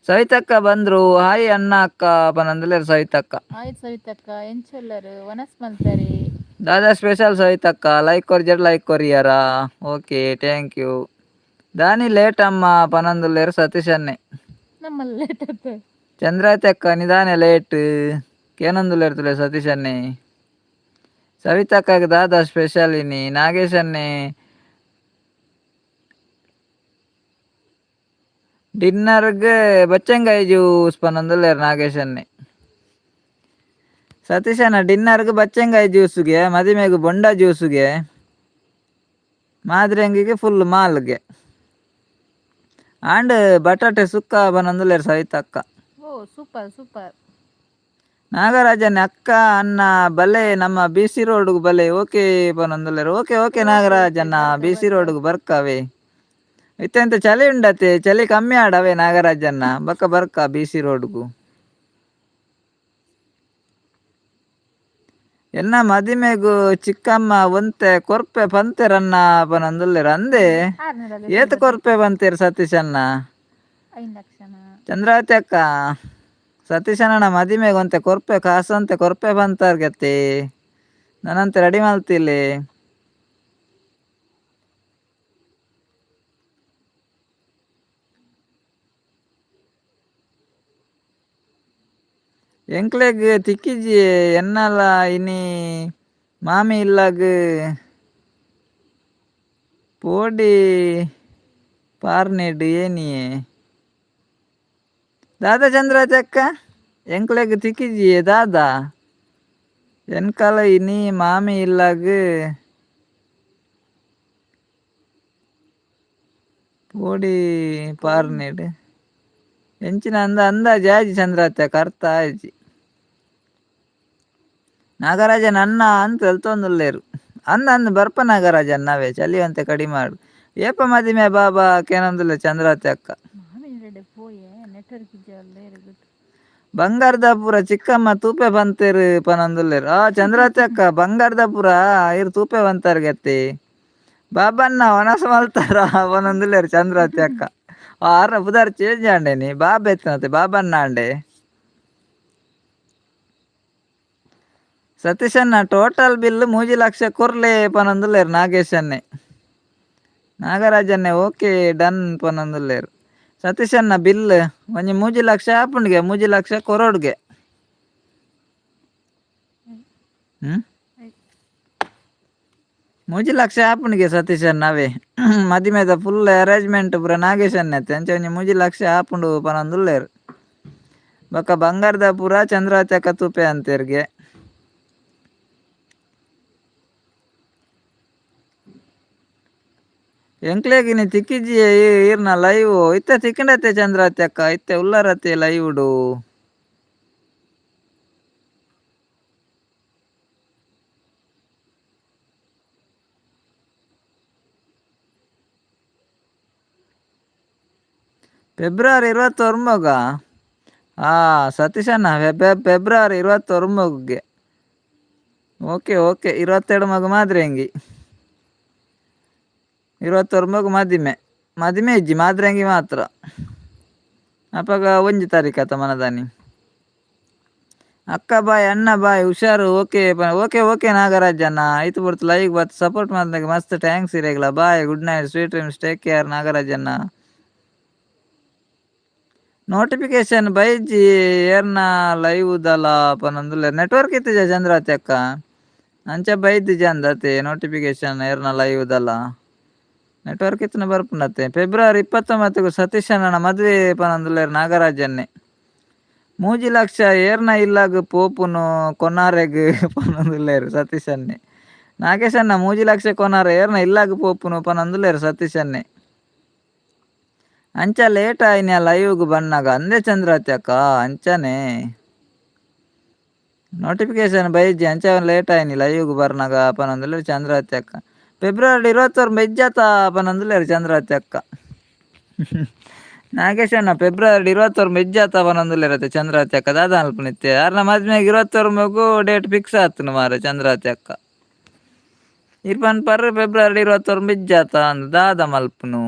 ಸವಿತಕ್ಕ ಬಂದ್ರು. ಹಾಯ್ ಅಣ್ಣ ಅಕ್ಕ ಪನೊಂದುಲ್ಲೆರ್ ಸವಿತಕ್ಕ. ಆಯ್ತು ಸವಿತಕ್ಕ, ಎಂಚೊಲ್ಲರು? ವನಸ್ ಮಲ್ತಾರೆ? ದಾದಾ ಸ್ಪೆಷಲ್ ಸವಿತಕ್ಕ? ಲೈಕ್ ಕೊರ್ಜರ್, ಲೈಕ್ ಕೊರಿಯರಾ? Okay, thank you. ದಾನಿ ಲೇಟ್ ಅಮ್ಮ ಪನೊಂದುಲ್ಲೆರ್ ಸತೀಶನ್ನೆ. ನಮ್ಮಲ್ಲಿ ಲೇಟ್ ಆತ. ಚಂದ್ರಾವತಿ ಅಕ್ಕ, ನಿಧಾನ ಲೇಟ್ ಕೇನೊಂದುಲ್ಲೆರ್ ತುಲೆ ಸತೀಶನ್ನೆ. ಸವಿತಕ್ಕಗ್ ದಾದಾ ಸ್ಪೆಷಲ್ ಇನಿ? ನಾಗೇಶನ್ನೆ, ಡಿನ್ನರ್ಗ್ ಬಚ್ಚಂಗಾಯಿ ಜ್ಯೂಸ್ ಪನೊಂದುಲ್ಲೆರ್ ನಾಗೇಶನ್ನೆ. ಸತೀಶನ, ಡಿನ್ನರ್ಗ್ ಬಚ್ಚಂಗಾಯಿ ಜ್ಯೂಸ್ಗೆ, ಮದಿಮೆಗ್ ಬೊಂಡ ಜ್ಯೂಸ್ಗೆ, ಮಾದ್ರೆಂಗಿಗೆ ಫುಲ್ ಮಾಲ್ಗೆ ಆಂಡ್ ಬಟಾಟೆ ಸುಕ್ಕ ಪನೊಂದುಲ್ಲೆರ್ ಸವಿತಕ್ಕ. Oh super super. ನಾಗರಾಜನ್, ಅಕ್ಕ ಅಣ್ಣ ಬಲೆ ನಮ್ಮ ಬಿ ಸಿ ರೋಡ್ಗ್ ಬಲೆ, ಓಕೆ ಪನೊಂದುಲ್ಲೆರ್. ಓಕೆ ಓಕೆ ನಾಗರಾಜಣ್ಣ, ಬಿ ಸಿ ರೋಡ್ಗ್ ಬರ್ಕವೆ. ಇತ್ತೆಂತ ಚಳಿ ಉಂಡತೆ, ಚಳಿ ಕಮ್ಮಿ ಆಡವೆ ನಾಗರಾಜಣ್ಣ, ಬಕ್ಕ ಬರ್ಕ ಬಿ ಸಿ ರೋಡ್ಗು. ಎನ್ನ ಮದಿಮೆಗು ಚಿಕ್ಕಮ್ಮ ಒಂತೆ ಕೊರ್ಪೆ ಪಂತೆರನ್ನ ಪನೊಂದುಲ್ಲೆರ್. ಅಂದೆ, ಏತ್ ಕೊರ್ಪೆ ಪಂತೇರ್ ಸತೀಶಣ್ಣ? 5 ಲಕ್ಷನ? ಚಂದ್ರಾವತಿ ಅಕ್ಕ, ಸತೀಶಣ್ಣ ಮದಿಮೆಗೆ ಒಂತೆ ಕೊರ್ಪೆ ಕಾಸಂತೆ ಕೊರ್ಪೆ ಪಂತಾರ್ಗತ್ತೆ, ನನ್ನಂತೆ ರೆಡಿ ಮಲ್ತಿಲ್ಲಿ. ಎಂಕ್ಲೆಗ್ ತಿಕ್ಕಿಜಿ ಎನ್ನಲ ಇನಿ ಮಾಮಿ ಇಲ್ಲಾಗ್ ಪೋಡಿ ಪಾರ್ನೆಡ್ ಏನಿಯೇ ದಾದಾ ಚಂದ್ರಾವತಿ ಅಕ್ಕ ಎಂಕ್ಲೆಗ್ ತಿಕ್ಕಿಜಿ ದಾದಾ ಎನ್ಕಲ ಇನಿ ಮಾಮಿ ಇಲ್ಲಾಗ್ ಪೋಡಿ ಪಾರ್ನೆಡ್ ಎಂಚಿನ ಅಂದ ಅಂದಾಜು ಆಜಿ ಚಂದ್ರಾವತಿ ಅಕ್ಕ ಅರ್ಥ ಆಯ್ಜಿ. ನಾಗರಾಜ ನನ್ನ ಅಂತ ತೆಲ್ತೊಂದುಲ್ಲೇರು ಅಂದ ಅಂದ್ ಬರ್ಪ ನಾಗರಾಜ ನಾವೇ ಚಲಿವಂತೆ ಕಡಿಮೆ ಮಾಡು ಏಪ ಮದಿಮೆ ಬಾಬಾ ಕೇನೊಂದುಲ್ಲೆ ಚಂದ್ರಾವತಿ ಅಕ್ಕ. ಮಾಮಿನ ಪೋಯೆ ನೆಟ್ವರ್ಕ್ ಇಜ್ಜಲ್ಲ. ಬಂಗಾರದಪುರ ಚಿಕ್ಕಮ್ಮ ತೂಪೆ ಬಂತೇರು ಪನೊಂದುಲ್ಲೇರು. ಆ ಚಂದ್ರಾವತಿ ಅಕ್ಕ ಬಂಗಾರದಪುರ ಇರು ತೂಪೆ ಬಂತಾರ ಗತ್ತಿ ಬಾಬಣ್ಣ ವನಸ ಮಲ್ತಾರ ಪನೊಂದುಲ್ಲೇರು ಚಂದ್ರಾವತಿ ಅಕ್ಕ. ಆರ್ನ ಪುದಾರ್ ಚೇಂಜ್ ಆಂಡೇನಿ ಬಾಬೆ ಎತ್ತನತೆ ಬಾಬಣ್ಣ ಆಂಡೆ. ಸತೀಶಣ್ಣ ಟೋಟಲ್ ಬಿಲ್ ಮೂಜಿ ಲಕ್ಷ ಕೊರ್ಲೆ ಪನೊಂದುಲ್ಲೇರು ನಾಗೇಶನ್ನೇ. ನಾಗರಾಜನ್ನೇ ಓಕೆ ಡನ್ ಪನೊಂದುಲ್ಲೇರು. ಸತೀಶಣ್ಣ ಬಿಲ್ ಒಂಜಿ ಮೂಜಿ ಲಕ್ಷ ಆಪುಂಡುಗೆ, ಮೂಜಿ ಲಕ್ಷ ಕೊರೋಡ್ಗೆ. ಹ್ಮ್ ಮೂಜಿ ಲಕ್ಷ ಆಪುಂಡುಗೆ ಸತೀಶಣ್ಣ ಅವೇ ಮದಿಮೆದ ಫುಲ್ ಅರೇಂಜ್ಮೆಂಟ್ ಪೂರ ನಾಗೇಶಣ್ಣೆ ಅಂಚ ಒಂಜಿ ಮೂಜಿ ಲಕ್ಷ ಆಪುಂಡು ಪನೊಂದುಲ್ಲೇರು. ಬೊಕ್ಕ ಬಂಗಾರದ ಪೂರ ಚಂದ್ರಾವತಿ ಅಕ್ಕ ತೂಪೆ ಅಂತೇರ್ಗೆ. ಎಂಕ್ಲೆಗ್ ಇನಿ ತಿಕ್ಕಿಜಿ ಈರ್ನ ಲೈವ್ ಇತ್ತೆ ತಿಕ್ಕಂಡತ್ತೆ ಚಂದ್ರಾವತಿ ಅಕ್ಕ ಇತ್ತೆ ಉಲ್ಲರತ್ತೆ ಲೈವ್ಡು. ಫೆಬ್ರವರಿ 29. ಹಾ ಸತೀಶಣ್ಣ ಫೆಬ್ರವರಿ 29ಗೆ. ಓಕೆ ಓಕೆ 22 ಮಗು ಮಾದ್ರೆಂಗಿ, 29 ಮದಿಮೆ ಮದಿಮೆ ಇಜ್ಜಿ ಮಾದ್ರೆಂಗಿ ಮಾತ್ರ. ಅಪಗ ಒಂಜಿ ತಾರೀಕು ಆತ ಮನದಾನಿ. ಅಕ್ಕ ಬಾಯ್ ಅಣ್ಣ ಬಾಯ್ ಹುಷಾರು. ಓಕೆ ಓಕೆ ಓಕೆ ನಾಗರಾಜಣ್ಣ ಆಯ್ತು ಬರ್ತು ಲೈಕ್ ಬತ್ ಸಪೋರ್ಟ್ ಮಾಡಿದಾಗ ಮಸ್ತ್ thanks ಇರೇಗ್ಲ. Bye, good night, sweet dreams, take care ನಾಗರಾಜಣ್ಣ. Notification ಬೈಜಿ ಏರ್ನ ಲೈವ್ ದಲ ಪನೊಂದುಲ್ಲೆ. ನೆಟ್ವರ್ಕ್ ಇತ್ತಿಜ ಚಂದ್ರಾವತಿ ಅಕ್ಕ ಅಂಚ ಬೈದಿಜ ಅಂದತೆ ನೋಟಿಫಿಕೇಶನ್ ಏರ್ನ ಲೈವ್ ದಲ ನೆಟ್ವರ್ಕ್ ಇತ್ತಿನ ಬರ್ಪುಂಡತ್ತೆ. ಫೆಬ್ರವರಿ 29 ಸತೀಶಣ್ಣನ ಮದುವೆ ಪನೊಂದುಲ್ಲೆರ್ ನಾಗರಾಜನ್ನೇ. ಮೂಜಿ ಲಕ್ಷ ಏರ್ನ ಇಲ್ಲಾಗ್ ಪೋಪುನು ಕೊನಾರೆಗ್ ಪನೊಂದುಲ್ಲೆರ್ ಸತೀಶನ್ನೇ. ನಾಗೇಶಣ್ಣ ಮೂಜಿ ಲಕ್ಷ ಕೊನಾರೆ ಏರ್ನ ಇಲ್ಲಾಗ್ ಪೋಪುನು ಪನೊಂದುಲ್ಲೆರ್ ಸತೀಶನ್ನೇ. ಅಂಚ ಲೇಟ್ ಆಯಿನ ಲೈವ್ಗ್ ಬನ್ನಾಗ ಅಂದೆ ಚಂದ್ರಾವತಿ ಅಕ್ಕ ಅಂಚನೆ ನೋಟಿಫಿಕೇಶನ್ ಬೈಜಿ ಅಂಚ ಲೇಟ್ ಆಯ್ನಿ ಲೈವ್ಗ್ ಬರ್ನಾಗ ಪನೊಂದುಲ್ಲೆರ್ ಚಂದ್ರಾವತಿ ಅಕ್ಕ. ಫೆಬ್ರವರಿ 29 ಇಜ್ಜಾತ ಪನೊಂದುಲ್ಲೆರ್ ಚಂದ್ರಾವತಿ ಅಕ್ಕ. ನಾಗೇಶಣ್ಣ ಫೆಬ್ರವರಿ 29 ಇಜ್ಜಾತ ಪನೊಂದುಲ್ಲೆರತ್ತೆ ಚಂದ್ರಾವತಿ ಅಕ್ಕ. ದಾದ ಅನ್ಪುನಿತ್ತೆ ಆರ್ನ ಮದ್ಮೆಗ್ 29 ಡೇಟ್ ಫಿಕ್ಸ್ ಆತುಂಡು ಮಾರ್ರೆ ಚಂದ್ರಾವತಿ ಅಕ್ಕ. ಇರ್ ಪನ್ಪರ್ ಫೆಬ್ರವರಿ 29 ಇಜ್ಜಾತ ಅಂದ್ ದಾದ ಮಲ್ಪುನು.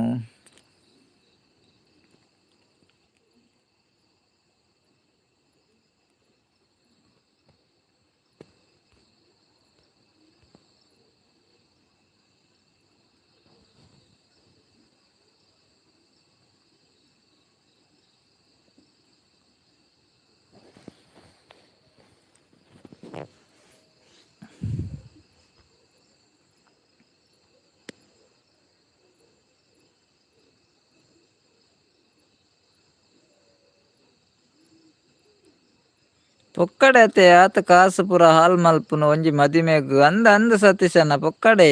ಪೊಕ್ಕಡೆ ಅತ್ತೆ ಆತ ಕಾಸು ಪೂರ ಹಾಲ್ ಮಲ್ಪುನು ಒಂಜಿ ಮದಿಮೆಗ್ ಅಂದ ಅಂದ ಸತೀಶಣ್ಣ ಪೊಕ್ಕಡೆ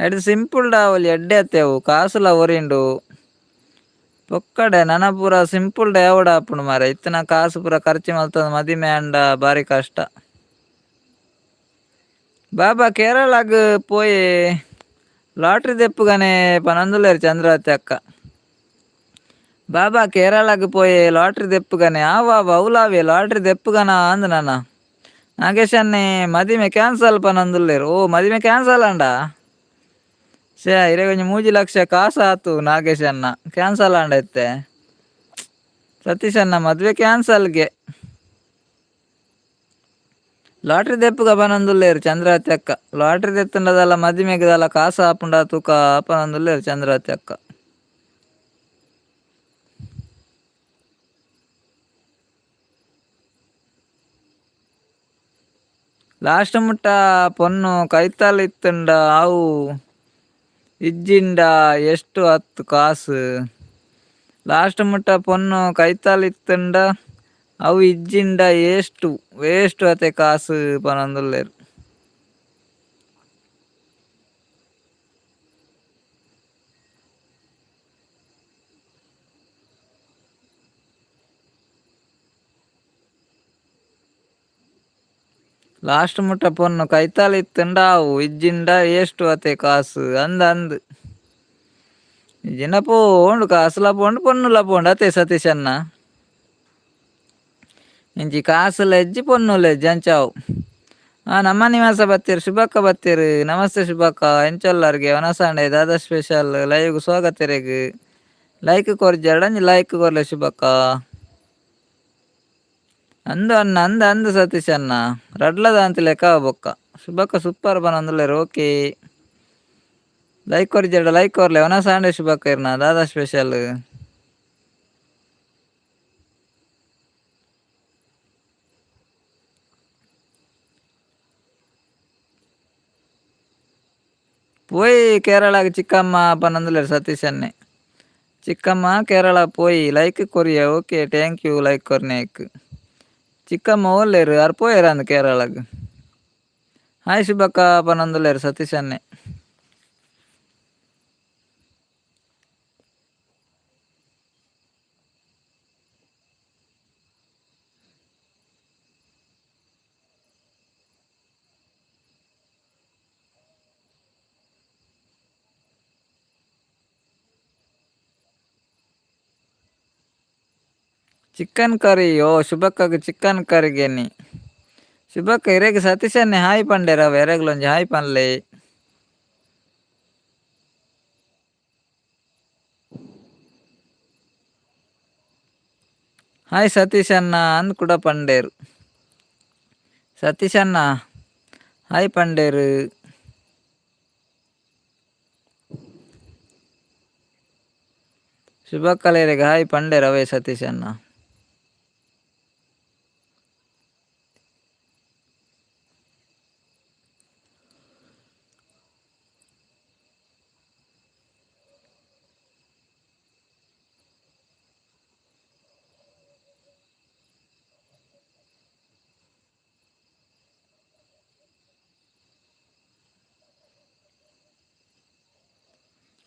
ಎಡ್ಡೆ ಸಿಂಪಲ್ ಡಾವಲಿ ಎಡ್ಡೆ ಅತ್ತೆ ಅವು ಕಾಸುಲ ಒರಿಂಡು ಪೊಕ್ಕಡೆ ನನ ಪೂರ ಸಿಂಪಲ್ ಯಾವಡ ಆಪುಂಡು ಮಾರ್ರೆ. ಇತ್ತಿನ ಕಾಸು ಪೂರ ಖರ್ಚು ಮಲ್ತದ ಮದಿಮೆ ಆಂಡ ಬಾರಿ ಕಷ್ಟ. ಬಾಬಾ ಕೇರಳಗ್ ಪೋಯಿ ಲಾಟ್ರಿ ದೆಪ್ಪುಗನೆ ಪನೊಂದುಲ್ಲೆರ್ ಚಂದ್ರಾವತಿ ಅಕ್ಕ. ಬಾಬಾ ಕೇರಳಗ್ ಪೋಯೆ ಲಾಟ್ರಿ ದೆಪ್ಪುಗನೆ ಆವಾ ಅವ್ಲಾವೆ ಲಾಟ್ರಿ ದೆಪ್ಪುಗನ ಅಂದ್ ನನ. ನಾಗೇಶನ್ನೇ ಮದಿಮೆ ಕ್ಯಾನ್ಸಲ್ ಪನೊಂದುಲ್ಲೆರ್. ಓ ಮದಿಮೆ ಕ್ಯಾನ್ಸಲ್ ಆಂಡ ಶ್ಯೆ ಇರೆಗ್ ಒಂಜಿ ಮೂಜಿ ಲಕ್ಷ ಕಾಸು ಆತು ನಾಗೇಶಣ್ಣ ಕ್ಯಾನ್ಸಲ್ ಆಂಡ ಇತ್ತೆ. ಸತೀಶಣ್ಣ ಮದುವೆ ಕ್ಯಾನ್ಸಲ್ಗೆ. ಲಾಟ್ರಿ ದೆಪ್ಪುಗ ಪನೊಂದುಲ್ಲೆರ್ ಚಂದ್ರಾವತಿ ಅಕ್ಕ. ಲಾಟ್ರಿ ದೆತ್ತುಂಡದಲ್ಲ ಮದಿಮೆಗ್ ದಾಲ ಕಾಸು ಆಪುಂಡ ತೂಕ ಪನೊಂದುಲ್ಲೆರ್ ಚಂದ್ರಾವತಿ ಅಕ್ಕ. ಲಾಸ್ಟ್ ಮುಟ್ಟ ಪೊನ್ನು ಕೈತಾಲ್ ಇತ್ತುಂಡ ಅವು ಇಜ್ಜಿಂಡ ಎಷ್ಟು ಹತ್ತು ಕಾಸು. ಲಾಸ್ಟ್ ಮುಟ್ಟ ಪೊನ್ನು ಕೈತಾಲ್ ಇತ್ತುಂಡ ಅವು ಇಜ್ಜಿಂಡ ಎಷ್ಟು ವೇಸ್ಟ್ ಅತೆ ಕಾಸು ಪನೊಂದುಲ್ಲೆರ್. ಲಾಸ್ಟ್ ಮುಟ್ಟ ಪೊನ್ನು ಕೈತಾಲ್ ಇತ್ತುಂಡ ಅವು ಇಜ್ಜಿಂಡ ಎಷ್ಟು ಅತೆ ಕಾಸು ಅಂದ ಅಂದ್. ಇಜ್ಜಿಂಡ ಪೋಂಡು ಕಾಸುಲ ಪೋಂಡು ಪೊನ್ನುಲ ಪೋಂಡು ಅತೆ ಸತೀಶ್ ಅಣ್ಣ. ಇಂಚಿ ಕಾಸುಲ ಇಜ್ಜಿ ಪೊನ್ನುಲ ಇಜ್ಜಿ ಅಂಚಾವು. ನಮ್ಮ ನಿವಾಸ ಬತ್ತೀರು ಶುಭಕ್ಕ ಬತ್ತೀರು. ನಮಸ್ತೆ ಶುಭಕ್ಕ, ಎಂಚೊಲ್ಲರ್ಗೆ ವನಸಾಂಡೆ ದಾದಾ ಸ್ಪೆಷಲ್ ಲೈವ್ಗ್ ಸ್ವಾಗತ ಇರೆಗ್. ಲೈಕ್ ಕೊರ್ಜಾಡ ಒಂಜಿ ಲೈಕ್ ಕೊರ್ಲೆ ಶುಭಕ್ಕ. ಅಂದು ಅಣ್ಣ ಅಂದ ಅಂದು ಸತೀಶ್ ಅಣ್ಣ ರಡ್ಲದ ಅಂತ ಲೆಕ್ಕ ಬೊಕ್ಕ. ಶುಭಕ್ಕ ಸೂಪರ್ ಪನೊಂದುಲ್ಲೆರ್ ಓಕೆ. ಲೈಕ್ ಕೊರ್ಜಾಡ ಲೈಕ್ ಕೊರ್ಲೆ ವನಸಾಂಡೆ ಶುಭಕ್ಕ ಇರ್ನ ದಾದಾ ಸ್ಪೆಷಲ್. ಪೋಯಿ ಕೇರಳಗ್ ಚಿಕ್ಕಮ್ಮ ಪನೊಂದುಲ್ಲೆರ್ ಸತೀಶ್ ಅಣ್ಣೆ. ಚಿಕ್ಕಮ್ಮ ಕೇರಳ ಪೋಯಿ ಲೈಕ್ ಕೊರಿಯ ಓಕೆ thank you like ಕೊರ್ನೆಕ್. ಚಿಕ್ಕಮ್ಮ ಓಲ್ಲೆರ್ ಆರ್ ಪೋಯೆರ್ ಅಂದ್ ಕೇರಳಗ್. ಹಾಯ್ ಶುಭಕ್ಕ ಪನೊಂದುಲ್ಲೆರ್ ಸತೀಶ್ ಅಣ್ಣೆ. ಚಿಕನ್ ಕರಿ ಓ ಶುಭಕ್ಕಗ್ ಚಿಕನ್ ಕರಿಗೆನಿ. ಶುಭಕ್ಕ ಇರೆಗ್ ಸತೀಶ್ ಅಣ್ಣೆ ಹಾಯ್ ಪಂಡೆರ್ ಅವ್ ಎರೆಗ್ಲ ಒಂಜಿ ಹಾಯ್ ಪನ್ಲೆ. ಹಾಯ್ ಸತೀಶ್ ಅಣ್ಣ ಅಂದ್ ಕೂಡ ಪಂಡೇರು. ಸತೀಶ್ ಅಣ್ಣ ಹಾಯ್ ಪಂಡೇರು. ಶುಭಕ್ಕಲೇರೆಗ್ ಹಾಯ್ ಪಂಡೇರ್ ಅವೇ ಸತೀಶ್ ಅಣ್ಣ.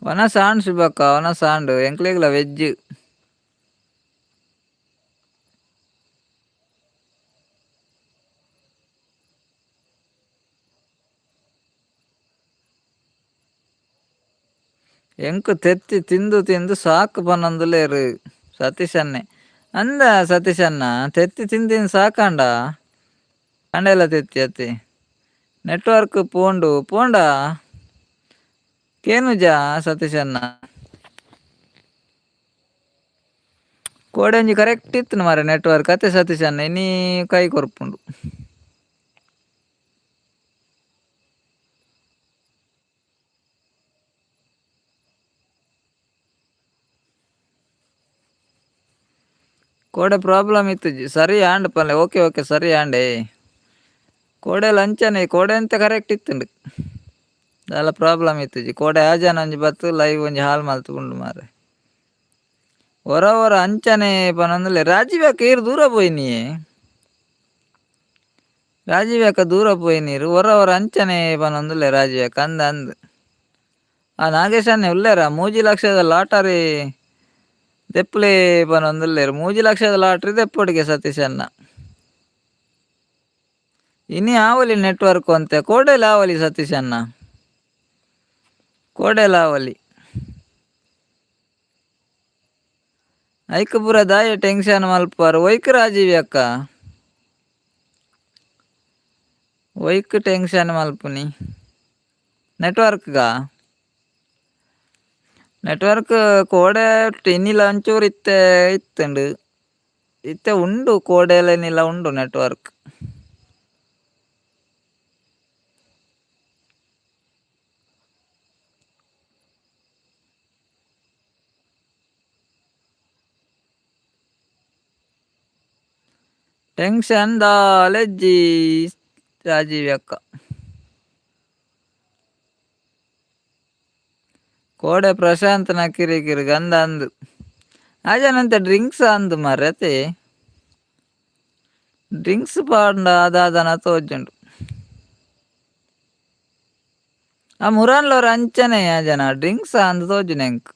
ವನಸ್ ಆಂಡ್ ಶುಭಕ್ಕ ವನಸ್ ಆಂಡ್ ಎಂಕ್ಲೆಗ್ಲ ವೆಜ್. ಎಂಕ್ ತೆತ್ತಿ ತಿಂದು ತಿಂದು ಸಾಕು ಪನೊಂದುಲ್ಲೆರ್ ಸತೀಶ್ ಅಣ್ಣೆ. ಅಂದ ಸತೀಶ್ ಅಣ್ಣ ತೆತ್ತಿ ತಿಂದು ಸಾಕಾಂಡ ಅಂಡೆಲ ತೆತ್ತಿ ಅತ್ತೆ. ನೆಟ್ವರ್ಕ್ ಪೋಂಡು ಪೋಂಡಾ ಕೇನುಜಾ ಸತೀಶ್ ಅಣ್ಣ. ಕೋಡೆ ಒಂಜಿ ಕರೆಕ್ಟ್ ಇತ್ತು ಮಾರ್ರೆ ನೆಟ್ವರ್ಕ್ ಅತ್ತೆ ಸತೀಶ್ ಅಣ್ಣ ಇನಿ ಕೈ ಕೊರ್ಪುಂಡು. ಕೋಡೆ ಪ್ರಾಬ್ಲಮ್ ಇತ್ತುಜಿ ಸರಿ ಆಂಡ್ ಪನ್ಲೆ ಓಕೆ ಓಕೆ ಸರಿ ಆಂಡೆ. ಕೋಡೆ ಲಂಚನೆ ಕೋಡೆ ಅಂತ ಕರೆಕ್ಟ್ ಇತ್ತುಂಡು. ದಾಲ ಪ್ರಾಬ್ಲಮ್ ಇತ್ತುಜಿ ಕೋಡೆ ಆಜಾನ ಒಂಜಿ ಬತ್ತು ಲೈವ್ ಒಂಜಿ ಹಾಲ್ ಮಲ್ತುಂಡು ಮಾರ್ರೆ. ಒರ ಒರ ಅಂಚನೆ ಪನೊಂದುಲ್ಲೆ ರಾಜೀವ್ ಅಕ್ಕ ಈರ್ ದೂರ ಪೋಯಿನಿಯೇ. ರಾಜೀವ್ ಅಕ್ಕ ದೂರ ಪೋಯಿನೀರ್ ಒರ ಒರ ಅಂಚನೆ ಪನೊಂದುಲ್ಲೆ ರಾಜೀವ್ ಅಕ್ಕ ಅಂದ್ ಅಂದ್. ಆ ನಾಗೇಶ್ ಅಣ್ಣೆ ಉಲ್ಲೆರ 3 ಲಕ್ಷದ ಲಾಟರಿ ದೆಪ್ಪುಲೆ ಪನೊಂದುಲ್ಲೆರ್ 3 ಲಕ್ಷದ ಲಾಟರಿ ದೆಪ್ಪೊಡುಗೆ ಸತೀಶ್ ಅಣ್ಣ. ಇನಿ ಆವೊಲಿ ನೆಟ್ವರ್ಕ್ ಒಂತೆ ಕೋಡೆಲ ಆವೊಲಿ ಸತೀಶ್ ಅಣ್ಣ. ಕೋಡೆಲ ಆವೊಲಿ. ಐಕ್ ಪೂರ ದಾಯೆ ಟೆನ್ಷನ್ ಮಲ್ಪುವರ್ ಒಯ್ಕ್ ರಾಜೀವಿ ಅಕ್ಕ. ಒಯ್ಕ್ ಟೆನ್ಷನ್ ಮಲ್ಪುನಿ ನೆಟ್ವರ್ಕ್ಗಾ. ನೆಟ್ವರ್ಕ್ ಕೋಡೆ ಇನಿಲ ಒಂಚೂರು ಇತ್ತೆ ಇತ್ತುಂಡು. ಇತ್ತೆ ಉಂಡು ಕೋಡೆಲ ಇನಿಲ ಉಂಡು ನೆಟ್ವರ್ಕ್. ಟೆನ್ಷನ್ ದಾಲ ಇಜ್ಜಿ. ರಾಜೀವ್ ಅಕ್ಕ. ಕೋಡೆ ಪ್ರಶಾಂತನ ಕಿರಿಕಿರಿ ಗಂಧ ಅಂದು. ಆಜನಂತೆ ಡ್ರಿಂಕ್ಸ್ ಅಂದು ಮಾರ್ರೆ ಡ್ರಿಂಕ್ಸ್ ಪಾಂಡ ಅದಾದನ ತೋಜುಂಡು. ಆ ಮುರಾನ್ಲೋರ ಅಂಚನೆ ಜನ ಡ್ರಿಂಕ್ಸ್ ಅಂದ್ ತೋಜುನೆ ಎಂಕ್.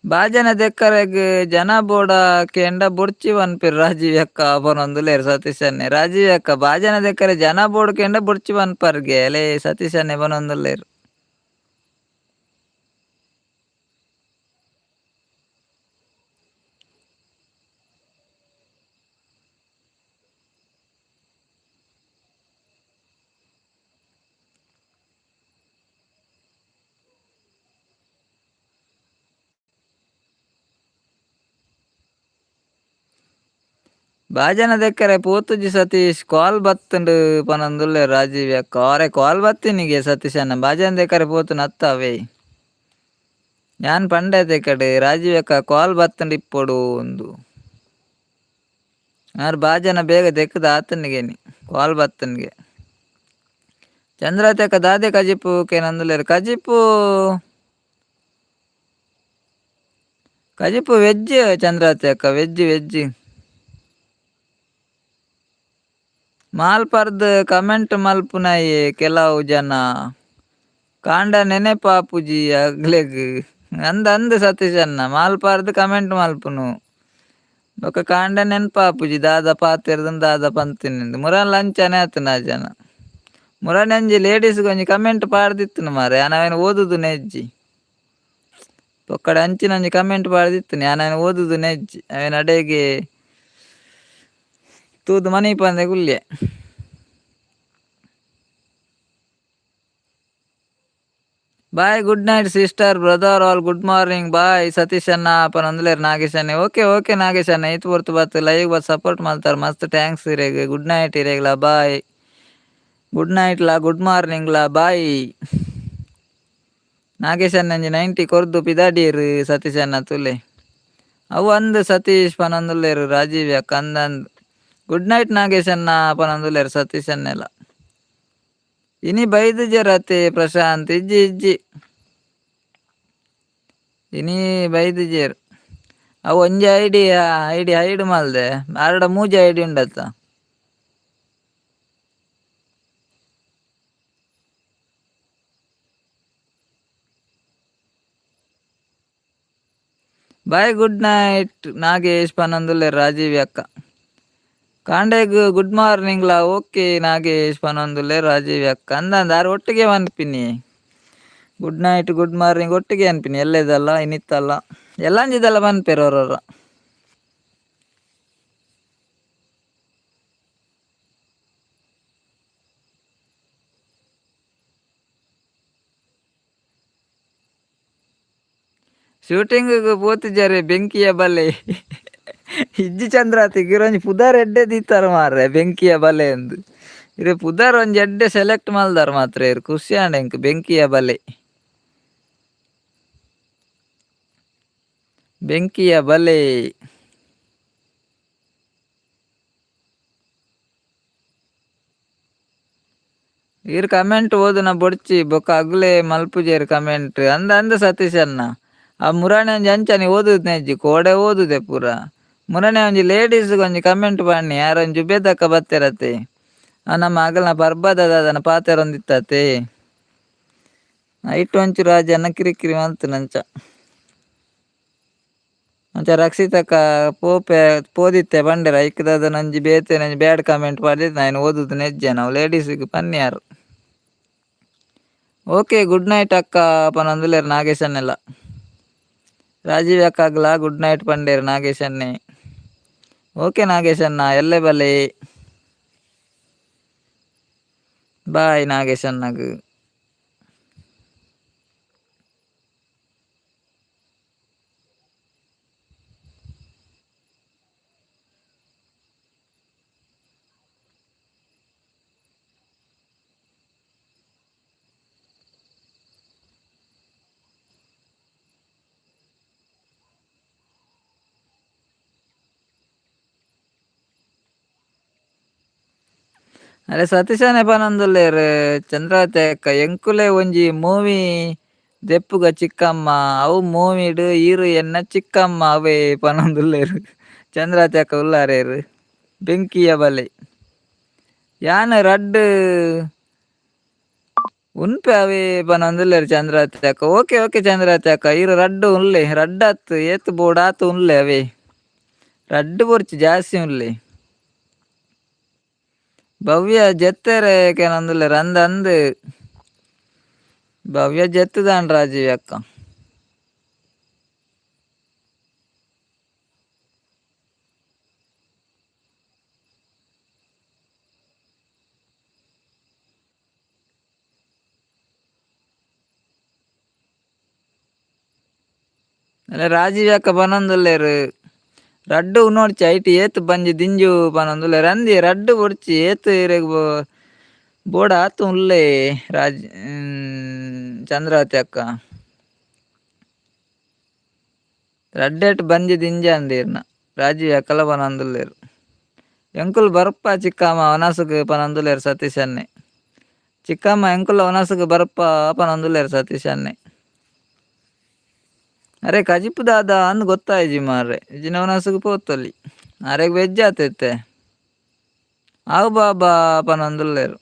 ಬಾಜನ ದೆಕ್ಕರೆಗ್ ಜನ ಬೋಡ ಕೆಂಡ ಬೊಡ್ಚಿ ಪನ್ಪೆರ್ ರಾಜೀವ್ ಅಕ್ಕ ಪನೊಂದುಲ್ಲೆರ್ ಸತೀಶ್ ಅಣ್ಣೆ. ರಾಜೀವ್ ಅಕ್ಕ ಬಾಜನ ದೆಕ್ಕರೆ ಜನ ಬೋಡು ಕೆಂಡ ಬೊಡ್ಚಿ ಪನ್ಪರ್ಗೆ ಅಲೇ ಸತೀಶ್ ಅಣ್ಣೆ ಪನೊಂದುಲ್ಲೆರ್. ಬಾಜನ ದೆಕ್ಕರೆ ಪೋತುಜಿ ಸತೀಶ್ ಕಾಲ್ ಬತ್ತುಂಡು ಪನೊಂದುಲ್ಲೆರ್ ರಾಜೀವ್ ಅಕ್ಕ. ಆರೆ ಕಾಲ್ ಬತ್ತಿನಿಗೆ ಸತೀಶ್ ಅಣ್ಣ ಬಾಜನ ದೆಕ್ಕರೆ ಪೋತುನ ಅತ್ತಾವೇ. ಯಾನ್ ಪಂಡೆ ಕಡೆ ರಾಜೀವ್ ಅಕ್ಕ ಕಾಲ್ ಬತ್ತುಂಡು ಇಪ್ಪೊಡು ಉಂದು. ಆರ್ ಬಾಜನ ಬೇಗ ದೆಕ್ಕದ ಆತನಿಗೆ ಕಾಲ್ ಬತ್ತನಿಗೆ. ಚಂದ್ರತೆಕ ದಾದೆ ಕಜಿಪು ಕೇನೊಂದುಲ್ಲೆರ್. ಕಜಿಪು ಕಜಿಪು ವೆಜ್ ಚಂದ್ರತೆ ಅಕ್ಕ ವೆಜ್ ವೆಜ್. ಮಾಲ್ಪರ್ದ್ ಕಮೆಂಟ್ ಮಲ್ಪುನಯೆ ಕೆಲವು ಜನ. ಕಾಂಡ ನೆನೆಪಾಪುಜಿ ಅಗ್ಲೆಗ್. ಅಂದ್ ಅಂದ್ ಸತೀಶ್ ಅಣ್ಣ ಮಾಲ್ಪರ್ದ್ ಕಮೆಂಟ್ ಮಲ್ಪುನು. ಬೊಕ ಕಾಂಡ ನೆನಪಾಪುಜಿ ದಾದ ಪಾತೆರ್ದನ್ ದಾದ ಪಂತಿನಿಂದ್. ಮುರಾನಿ ಅಂಚನೆ ಆತುಂಡು ಆ ಜನ. ಮುರಾನಿ ಒಂಜಿ ಲೇಡೀಸ್ ಒಂಜಿ ಕಮೆಂಟ್ ಪಾಡ್ದಿತ್ತುಂಡು ಮಾರ್ರೆ ಯಾನ್ ಅವೆನ್ ಓದುದು ಇಜ್ಜಿ. ಬೊಕ್ಕಡೆ ಅಂಚಿನ ಒಂಜಿ ಕಮೆಂಟ್ ಪಾಡ್ದಿತ್ತುಂಡು ಯಾನ್ ಅವೆನ್ ಓದುದು ಇಜ್ಜಿ. ಅವೆನ್ ಅಡೆಗೆ ತೂದು ಮನೀಪಂದೆ ಕುಲ್ಯೆ. Bye good night sister brother all good morning bye Satish ಅಣ್ಣ ಪನೊಂದುಲ್ಲೆರ್ ನಾಗೇಶ್ ಅಣ್ಣೆ. ಓಕೆ ಓಕೆ ನಾಗೇಶ್ ಅಣ್ಣ ಈತ್ ಪೊರ್ತು ಬತ್ತ್ ಲೈವ್ ಬತ್ತ್ ಸಪೋರ್ಟ್ ಮಲ್ತಾರ್ ಮಸ್ತ್ thanks ಇರೆಗ್ ಗುಡ್ ನೈಟ್ ಇರೆಗ್ಲ ಬಾಯ್. ಗುಡ್ ನೈಟ್ ಲಾ ಗುಡ್ ಮಾರ್ನಿಂಗ್ ಲಾ ಬಾಯ್. ನಾಗೇಶ್ ಅಣ್ಣ ಒಂಜಿ 90 ಕೊರ್ದು ಪಿದಾಡಿಯೆರ್ ಸತೀಶ್ ಅಣ್ಣ ತೂಲೆ. ಅವು ಅಂದ್ ಸತೀಶ್ ಪನೊಂದುಲ್ಲೆರ್ ರಾಜೀವ್ ಅಕ್ಕ ಅಂದ್ ಅಂದ್. ಗುಡ್ ನೈಟ್ ನಾಗೇಶ್ ಅಣ್ಣ ಪನೊಂದುಲ್ಲೆರ್ ಸತೀಶ್ ಅಣ್ಣೆಲ. ಇನಿ ಬೈದುಜೆರತೆ ಪ್ರಶಾಂತ್ ಇಜ್ಜಿ ಇಜ್ಜಿ. ಇನಿ ಬೈದುಜೆರ್. ಅವು ಒಂಜಿ ಐಡಿ ಐಡಿ ಹೈಡ್ ಮಲ್ದೆ ಆರಡ ಮೂಜಿ ಐಡಿ ಉಂಡತ್ತ. ಬಾಯ್ ಗುಡ್ ನೈಟ್ ನಾಗೇಶ್ ಪನೊಂದುಲ್ಲೆರ್ ರಾಜೀವ್ ಅಕ್ಕ. ಕಾಂಡೆಗ್ ಗುಡ್ ಮಾರ್ನಿಂಗ್ ಲಾ ಓಕೆ ನಾಗೇಶ್ ಪನೊಂದುಲ್ಲೆರ್ ರಾಜೀವ್ ಅಕ್ಕ. ಅಂದಂದ ಆರ್ ಒಟ್ಟಿಗೆ ಪನ್ಪಿನಿ. ಗುಡ್ ನೈಟ್ ಗುಡ್ ಮಾರ್ನಿಂಗ್ ಒಟ್ಟಿಗೆ ಅನ್ಪಿನಿ ಎಲ್ಲೆದಲ್ಲ ಇನಿತ್ತಲ್ಲ ಎಲ್ಲಂಜಿದೆಲ್ಲ ಪನ್ಪೆರ್ ಒರೊರ. ಶೂಟಿಂಗ್ ಪೋತಿಜಾರೆ ಬೆಂಕಿಯ ಬಲೆ. ಇಜ್ಜಿ ಚಂದ್ರಾತಿ ಇರೊಂಜಿ ಪುದರ್ ಎಡ್ಡೆ ದೀತಾರ ಮಾರ್ರೆ ಬೆಂಕಿಯ ಬಲೆ ಅಂದ್. ಇರೆ ಪುದರ್ ಒಂಜಿ ಎಡ್ಡೆ ಸೆಲೆಕ್ಟ್ ಮಲ್ದಾರ್ ಮಾತ್ರ ಇರ್ ಖುಷಿ ಆಂಡ್ ಎಂಕ್ ಬೆಂಕಿಯ ಬಲೆ. ಬೆಂಕಿಯ ಬಲೆ. ಈರ್ ಕಮೆಂಟ್ ಓದುನ ಬೊಡ್ಚಿ ಬೊಕ ಅಗುಲೆ ಮಲ್ಪುಜೆರ್ ಕಮೆಂಟ್ ಅಂದ್ ಅಂದ್ ಸತೀಶ್ ಅಣ್ಣ. ಆ ಮುರಾನಿ ಒಂಜಿ ಅಂಚನೆ ಓದುದು ಇಜ್ಜಿ ಕೋಡೆ ಓದುದೆ ಪೂರ. ಮುರಾನಿ ಒಂಜಿ ಲೇಡೀಸ್ ಒಂಜಿ ಕಮೆಂಟ್ ಪಾಡ್ನಿ ಯಾರ್ ಒಂಜಿ ಜುಬೇದಕ್ಕ ಬತ್ತೆರತೆ. ಆ ನಮ್ಮ ಅಗಲ್ನ ಪರ್ಬದ ದಾದನ ಪಾತೆರೊಂದಿತ್ತತೆ. ಐಟ್ ಒಂಚೂರು ರಾಜನ್ನ ಕಿರಿಕಿರಿ ಮಲ್ತುನಂಚ. ಅಂಚ ರಕ್ಷಿತಕ್ಕ ಪೋಪೆ ಪೋದಿತ್ತೆ ಪಂಡೆರ್ ಐಕ್ ದಾದನ ಒಂಜಿ ಬೇತೆ ಒಂಜಿ ಬ್ಯಾಡ್ ಕಮೆಂಟ್ ಪಾಡ್ದಿತ್ತೆ ಐನ್ ಓದುದು ನೆಜ್ಜೆ ಅವು ಲೇಡೀಸ್ಗ್ ಪನ್ಯಾರ್. ಓಕೆ ಗುಡ್ ನೈಟ್ ಅಕ್ಕ ಪನೊಂದುಲ್ಲೆರ್ ನಾಗೇಶ್ ಅಣ್ಣೆಲ. ರಾಜೀವ್ ಅಕ್ಕಗ್ಲಾ ಗುಡ್ ನೈಟ್ ಪಂಡೆರ್ ನಾಗೇಶ್ ಅಣ್ಣೆ. ಓಕೆ ನಾಗೇಶ್ ಅಣ್ಣ ಎಲ್ಲೆ ಬಲೆ. ಬಾಯ್ ನಾಗೇಶ್ ಅಣ್ಣಗ್. ಅರೆ ಸತೀಶನೇ ಪನೊಂದುಲ್ಲೆರ್ ಚಂದ್ರಾವತಿ ಅಕ್ಕ ಎಂಕುಲೆ ಒಂಜಿ ಮೂವಿ ದೆಪ್ಪುಗ ಚಿಕ್ಕಮ್ಮ ಅವು ಮೂವಿಡ್ ಈರು ಎನ್ನ ಚಿಕ್ಕಮ್ಮ ಅವೇ ಪನೊಂದುಲ್ಲೆರ್ ಚಂದ್ರಾವತಿ ಅಕ್ಕ ಉಲ್ಲಾರೇರು ಬೆಂಕಿಯ ಬಲೆ ಯಾನ್ ರಡ್ಡ್ ಉನ್ಪೆ ಅವೇ ಪನೊಂದುಲ್ಲೆರ್ ಚಂದ್ರಾವತಿ ಅಕ್ಕ. ಓಕೆ ಓಕೆ ಚಂದ್ರಾವತಿ ಅಕ್ಕ, ಈರು ರಡ್ಡ್ ಉನ್ಲೆ, ರಡ್ಡ್ ಅತ್ ಏತ್ ಬೋಡಾತ್ ಉನ್ಲೆ ಅವೇ, ರಡ್ಡ್ ಬೊರ್ಚಿ ಜಾಸ್ತಿ ಉನ್ಲೆ. ಭವ್ಯ ಜೆತ್ತೆರೆ ಕೇನೊಂದುಲ್ಲೆರ್ ಅಂದ್ ಅಂದ್ ಭವ್ಯ ಜೆತ್ತುದಾಂಡ್ ರಾಜೀವ್ ಅಕ್ಕ. ಅಲ್ಲ ರಾಜೀವ್ ಅಕ್ಕ ಪನೊಂದುಲ್ಲೆರ್ ರಡ್ಡ್ ಉನ್ನೊಡ್ಚಿ ಐಟ್ ಏತ್ ಬಂಜಿ ದಿಂಜು ಪನೊಂದುಲ್ಲೆರ್ ಅಂದಿ ರಡ್ಡ್ ಬೊಡ್ಚಿ ಏತ್ ಇರೆಗ್ ಬೋಡಾತ್ ಉಲ್ಲೆ ರಾಜ್ ಚಂದ್ರಾವತಿ ಅಕ್ಕ. ರಡ್ಡೆಟ್ ಬಂಜಿ ದಿಂಜಾಂಡ್ ಇರ್ನ ರಾಜೀವ್ ಅಕ್ಕಲ ಪನೊಂದುಲ್ಲೆರ್ ಎಂಕುಲು ಬರ್ಪ ಚಿಕ್ಕಮ್ಮ ವನಸುಗು ಪನೊಂದುಲ್ಲೆರ್ ಸತೀಶ್ ಅಣ್ಣೆ. ಚಿಕ್ಕಮ್ಮ ಎಂಕುಲ ವನಸುಗು ಬರ್ಪ ಪನೊಂದುಲ್ಲೆರ್ ಸತೀಶ್ ಅಣ್ಣೆ. ಅರೆ ಕಜಿಪು ದಾದ ಅಂದ್ ಗೊತ್ತಾಯಿಜಿ ಮಾರ್ರೆ, ಇಜ್ಜಿಂಡ ವನಸುಗು ಪೋತೊಲಿ ಅರೆಗ್ ವೆಜ್ ಆತೈತೆ ಆವು ಬಾಬಾ ಪನೊಂದುಲ್ಲೆರ್.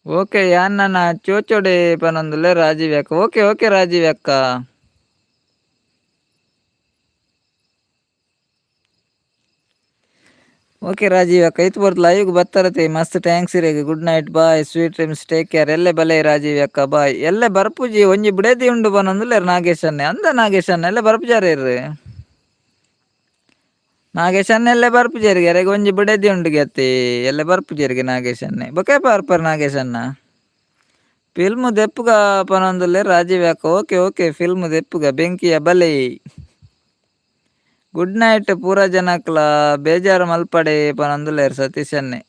ಓಕೆ ಯಾನ್ ನನ ಚೋಚೊಡೆ ಪನೊಂದುಲ್ಲೆ ರಾಜೀವ್ ಅಕ್ಕ. ಓಕೆ ಓಕೆ ರಾಜೀವ್ ಅಕ್ಕ. ಓಕೆ ರಾಜೀವ್ ಅಕ್ಕ ಇತ್ ಪೊರ್ತು ಲೈವ್ ಬತ್ತರತೆ ಮಸ್ತ್ thanks ಇರೆಗ್. Good night bye sweet dreams take care. ಎಲ್ಲೆ ಬಲೆ ರಾಜೀವ್ ಅಕ್ಕ ಬಾಯ್. ಎಲ್ಲೆ ಬರ್ಪುಜಿ ಒಂಜಿ ಬುಡೇದಿ ಉಂಡು ಪನೊಂದುಲ್ಲೆರ್ ನಾಗೇಶ್ ಅಣ್ಣೆ. ಅಂದ ನಾಗೇಶ್ ಅಣ್ಣೆ ಎಲ್ಲೆ ಬರ್ಪುಜಾರೇರ್? ನಾಗೇಶ್ ಅಣ್ಣೆ ಎಲ್ಲೆ ಬರ್ಪುಜೆರ್ಗೆ, ಅರೆಗ್ ಒಂಜಿ ಬುಡೆದಿ ಉಂಡುಗೆ ಅತ್ತೆ ಎಲ್ಲೆ ಬರ್ಪುಜೆರ್ಗೆ ನಾಗೇಶ್ ಅಣ್ಣೆ. ಬೊಕ ಏಪ ಬರ್ಪರ್ ನಾಗೇಶ್ ಅಣ್ಣ? ಫಿಲ್ಮ್ ದೆಪ್ಪುಗ ಪನೊಂದುಲ್ಲೆರ್ ರಾಜೀವ್ ಅಕ್ಕ. Okay okay film ದೆಪ್ಪುಗ ಬೆಂಕಿಯ ಬಲೆ. ಗುಡ್ ನೈಟ್ ಪೂರ ಜನಕ್ಲ ಬೇಜಾರ್ ಮಲ್ಪಡೆ ಪನೊಂದುಲ್ಲೆರ್ ಸತೀಶ್ ಅಣ್ಣೆ.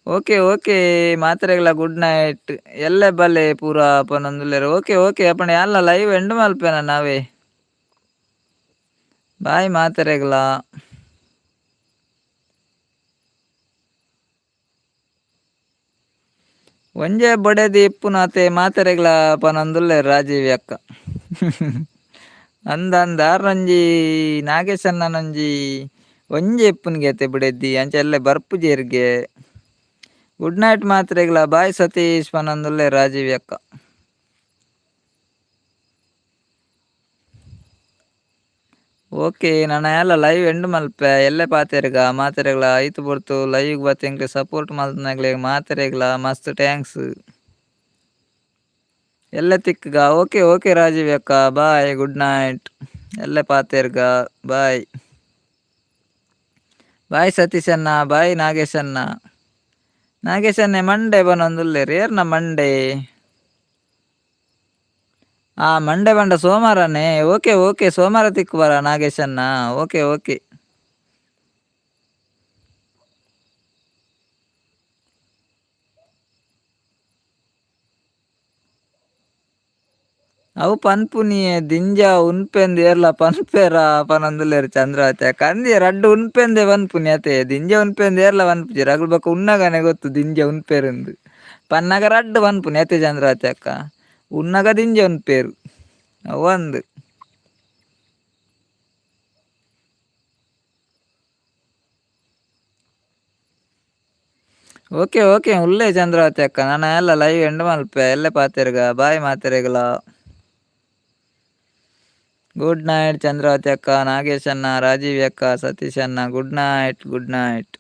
ಓಕೆ ಓಕೆ ಮಾತೆರೆಗ್ಲ ಗುಡ್ ನೈಟ್. ಎಲ್ಲೆ ಬಲೆ ಪೂರ ಪನೊಂದುಲ್ಲೆರ್. ಓಕೆ ಓಕೆ ಅಪಂಡ ಯಾನ್ಲ ಲೈವ್ ಎಂಡ್ ಮಲ್ಪೆನ ನಾವೇ. ಬಾಯ್ ಮಾತೆರೆಗ್ಲ. ಒಂಜೆ ಬೊಡೆದಿ ಇಪ್ಪುನಾತೆ ಮಾತೆರೆಗ್ಲ ಪನೊಂದುಲ್ಲೆರ್ ರಾಜೀವಿ ಅಕ್ಕ. ಅಂದ್ ಅಂದ್ ಆರ್ನೊಂಜಿ ನಾಗೇಶಣ್ಣನೊಂಜಿ ಒಂಜೆ ಇಪ್ಪುನಿಗೆ ಅತೆ ಬುಡೆದಿ ಅಂಚ ಎಲ್ಲೆ ಬರ್ಪುಜೆರ್ಗೆ. Good night ಮಾತೆರೆಗ್ಲ boy Satish ಪನೊಂದುಲ್ಲೆರ್ Rajeevi ಅಕ್ಕ. ಓಕೆ ನನ ಯಾನ್ಲ ಲೈವ್ ಎಂಡ್ ಮಲ್ಪೆ ಎಲ್ಲೆ ಪಾತೆರ್ಗ ಮಾತೆರೆಗ್ಲ ಐತ್ ಪೊರ್ತು ಲೈವ್ ಬತ್ತ್ ಎಂಕ್ ಸಪೋರ್ಟ್ ಮಲ್ತ್ನಕ್ಲೆಗ್ ಮಾತೆರೆಗ್ಲ ಮಸ್ತ್ thanks. ಎಲ್ಲೆ ತಿಕ್ಕ್ಗ ಓಕೆ ಓಕೆ ರಾಜೀವ್ ಅಕ್ಕ bye good night. ಎಲ್ಲೆ ಪಾತೆರ್ಗ ಬಾಯ್. ಬಾಯ್ ಸತೀಶ್ ಅಣ್ಣ ಬಾಯ್ ನಾಗೇಶ್ ಅಣ್ಣ. ನಾಗೇಶ್ ಅಣ್ಣೆ ಮಂಡೆ ಬನೊಂದುಲ್ಲೆರ್ ಏರ್ನ ಮಂಡೆ? ಆ ಮಂಡೆ ಪಂಡ ಸೋಮಾರನೇ. ಓಕೆ ಓಕೆ ಸೋಮಾರ ತಿಕ್ಕುವರ ನಾಗೇಶಣ್ಣ. ಓಕೆ ಓಕೆ ಅವು ಪನ್ಪುನಿಯೆ ದಿಂಜ ಉನ್ಪೆಂದ್ ಏರ್ಲ ಪನ್ಪೆರಾ ಪನೊಂದುಲ್ಲೆರ್ ಚಂದ್ರಾವತಿ ಅಕ್ಕ. ಅಂದ್ಯೆ ರಡ್ಡ್ ಉನ್ಪೆಂದೆ ಪನ್ಪುನಿ ಅತೆ ದಿಂಜ ಉನ್ಪೆಂದ್ ಏರ್ಲ ಪನ್ಪುಜೆರ್ ಅಗುಲು ಬೊಕ ಉನ್ನಗನೆ ಗೊತ್ತು ದಿಂಜ ಉನ್ಪೆರುಂದ್. ಪನ್ನಗ ರಡ್ಡ್ ಪನ್ಪುನಿ ಅತೆ ಚಂದ್ರಾವತಿ ಅಕ್ಕ. ಉನ್ನಗ ದಿಂಜ ಉನ್ಪೆರ್ ಅವು ಅಂದ್. ಓಕೆ ಓಕೆ ಉಲ್ಲೆ ಚಂದ್ರಾವತಿ ಅಕ್ಕ ನನ ಎಲ್ಲ ಲೈವ್ ಎಂಡ್ ಮಲ್ಪೆ ಎಲ್ಲೆ ಪಾತೆರ್ಗ ಬಾಯ್ ಮಾತೆರೆಗ್ಲ. ಗುಡ್ ನೈಟ್ ಚಂದ್ರಾವತಿ ಅಕ್ಕ, ನಾಗೇಶ್ ಅಣ್ಣ, ರಾಜೀವ್ ಅಕ್ಕ, ಸತೀಶ್ ಅಣ್ಣ. Good night good night.